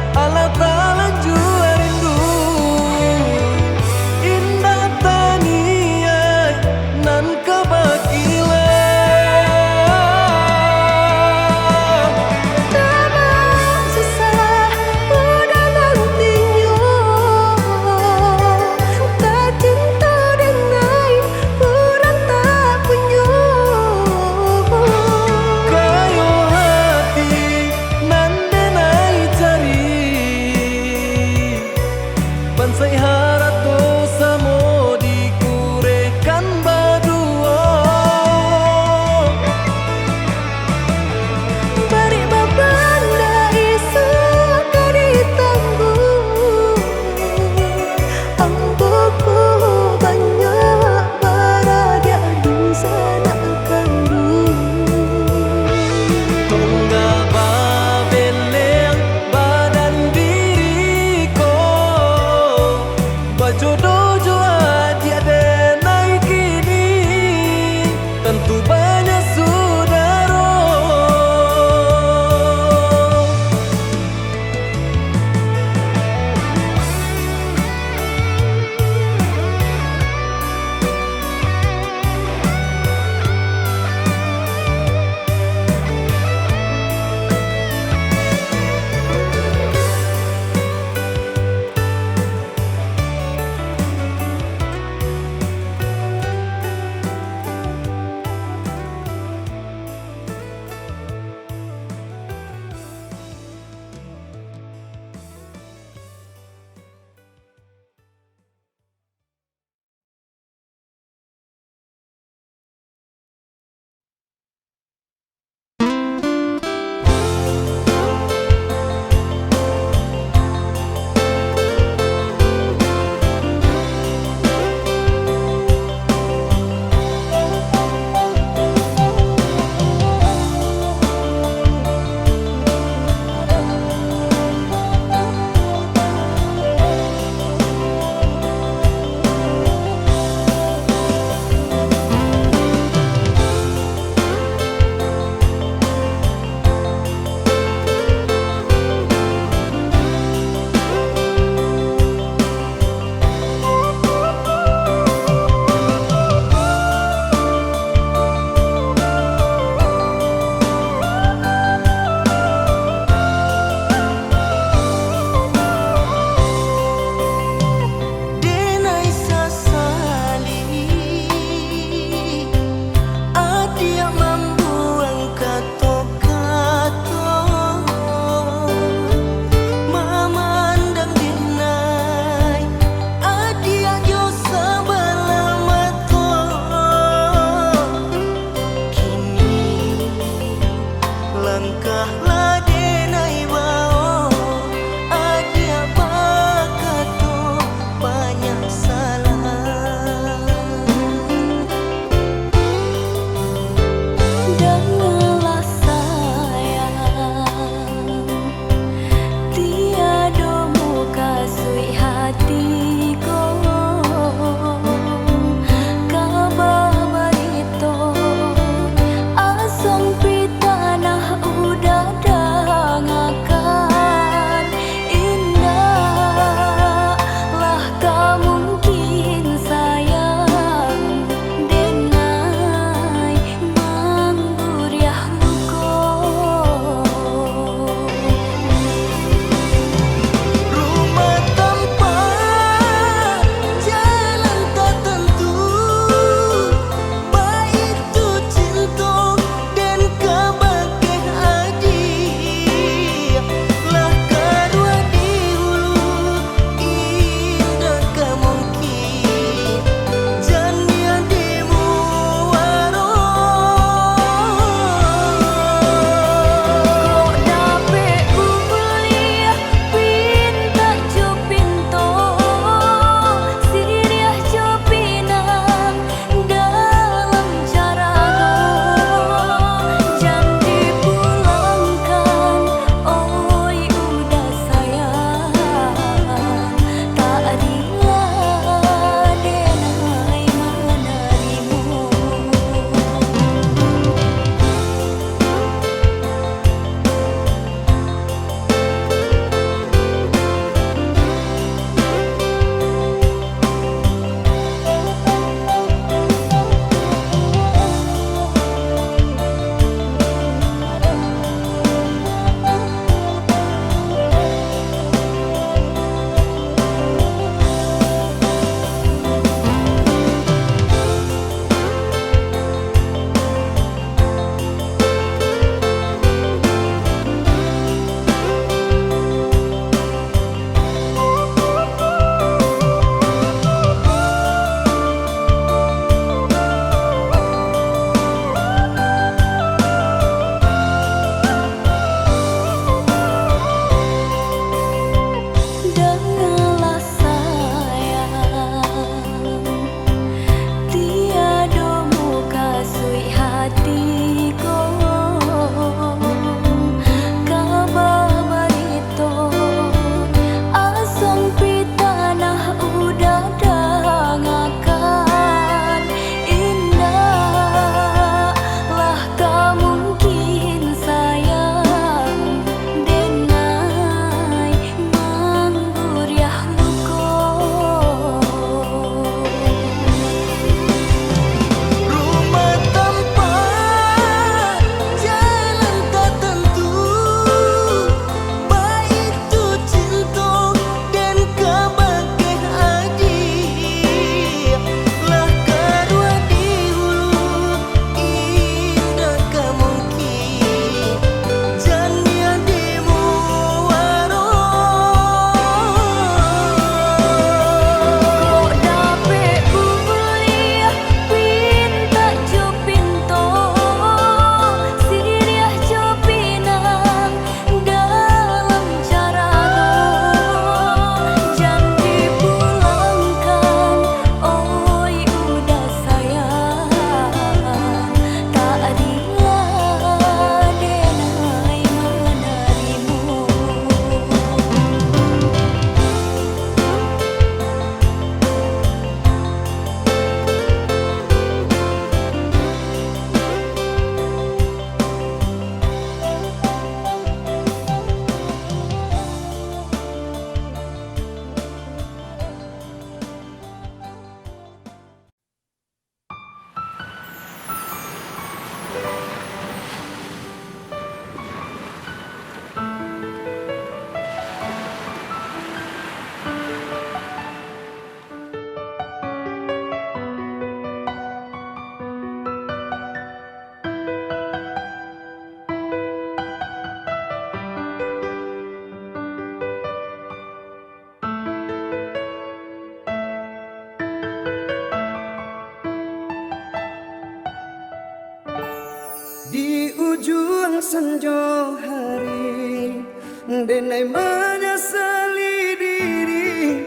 Juang sanjo hari, denai manyasali diri,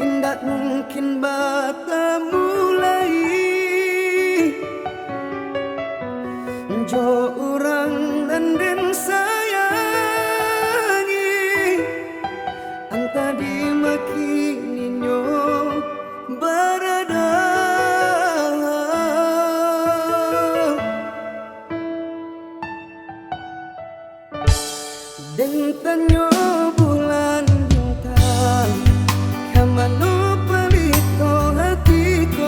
indak mungkin batamu lai jo urang nan den sayangi, antah di ma kininyo barada. Den tanyo bulan bintang, ka mano palito hatiku?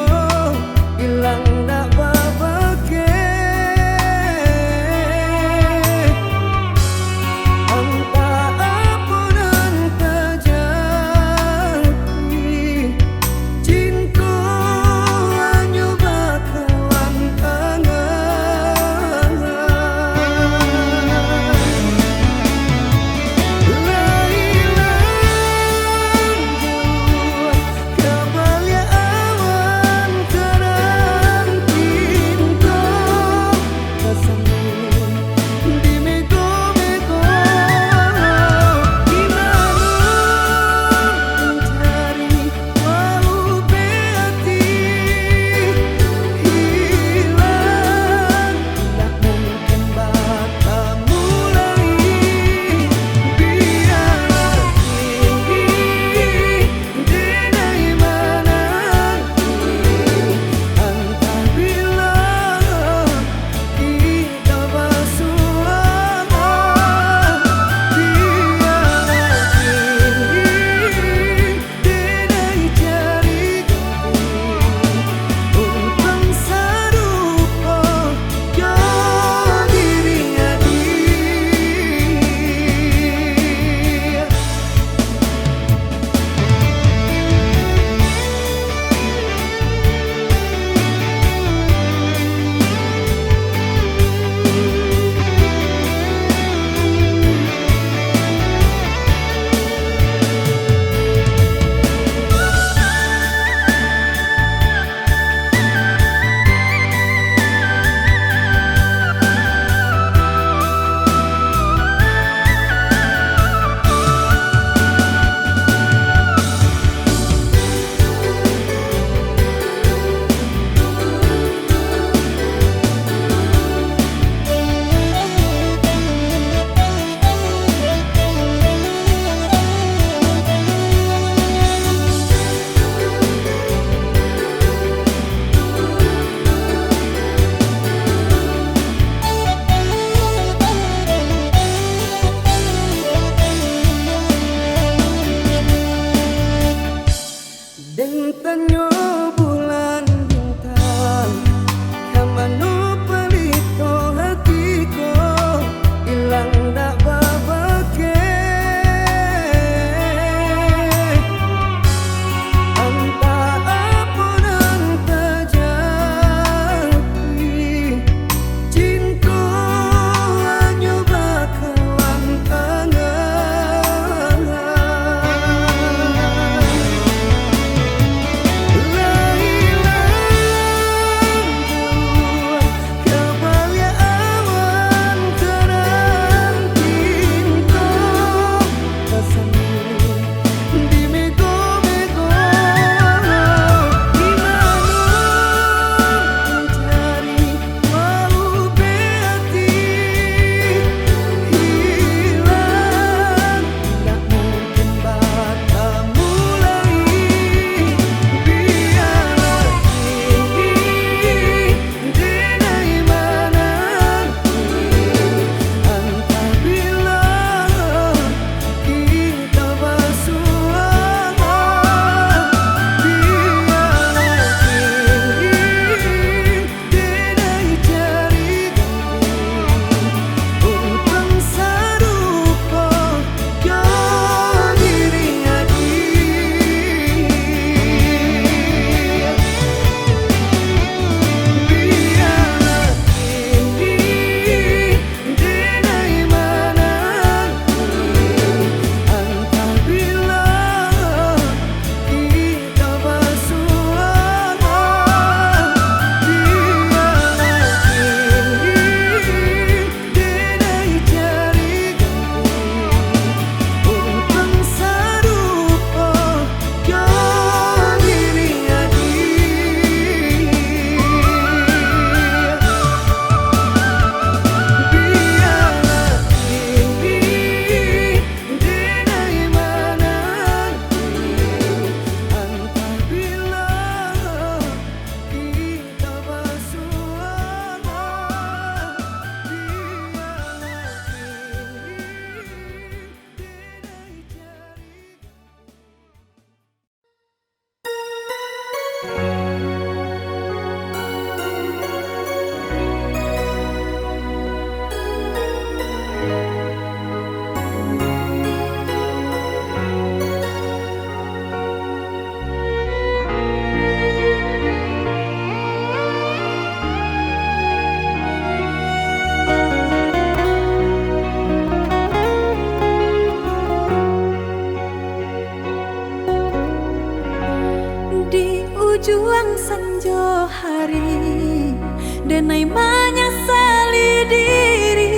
Juang sanjo hari, denai manyasali diri,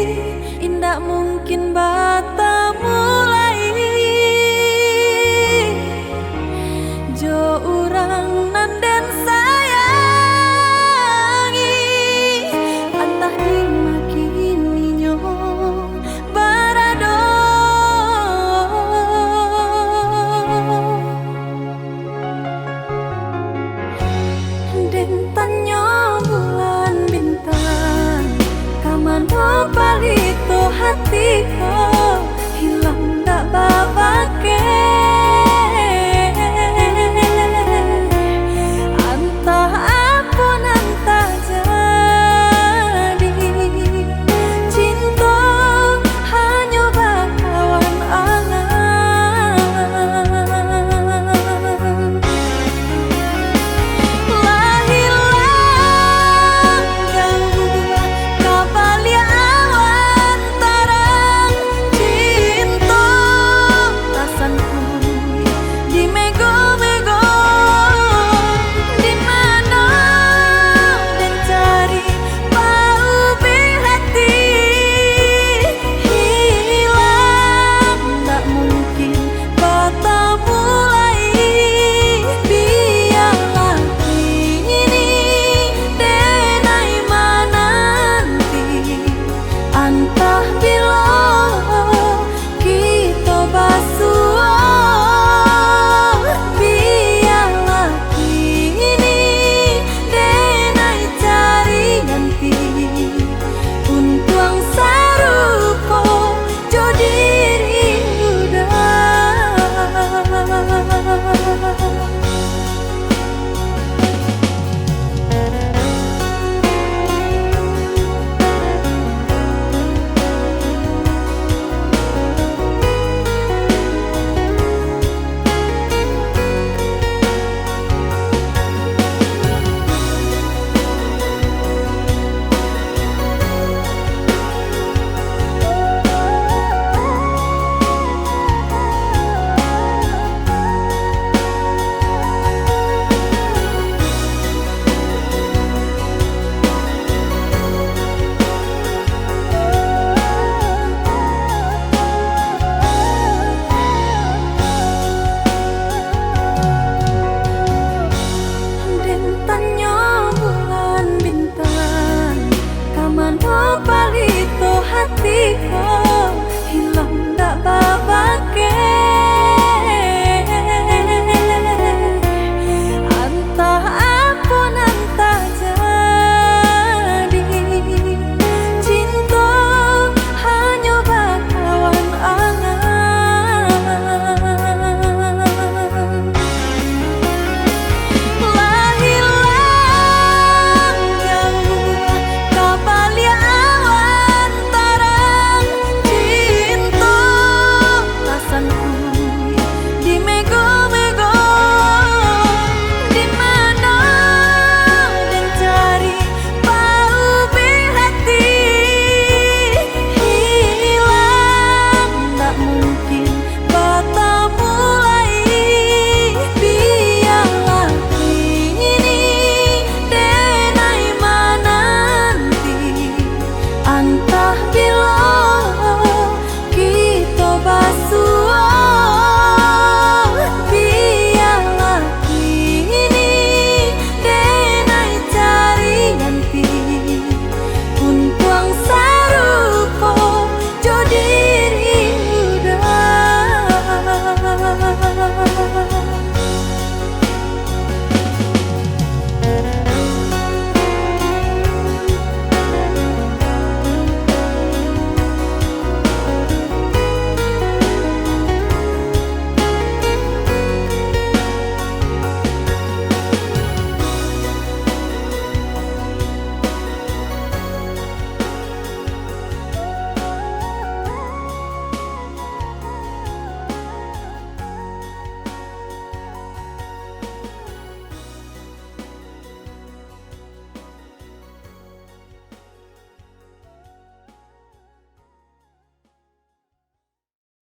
indak mungkin ba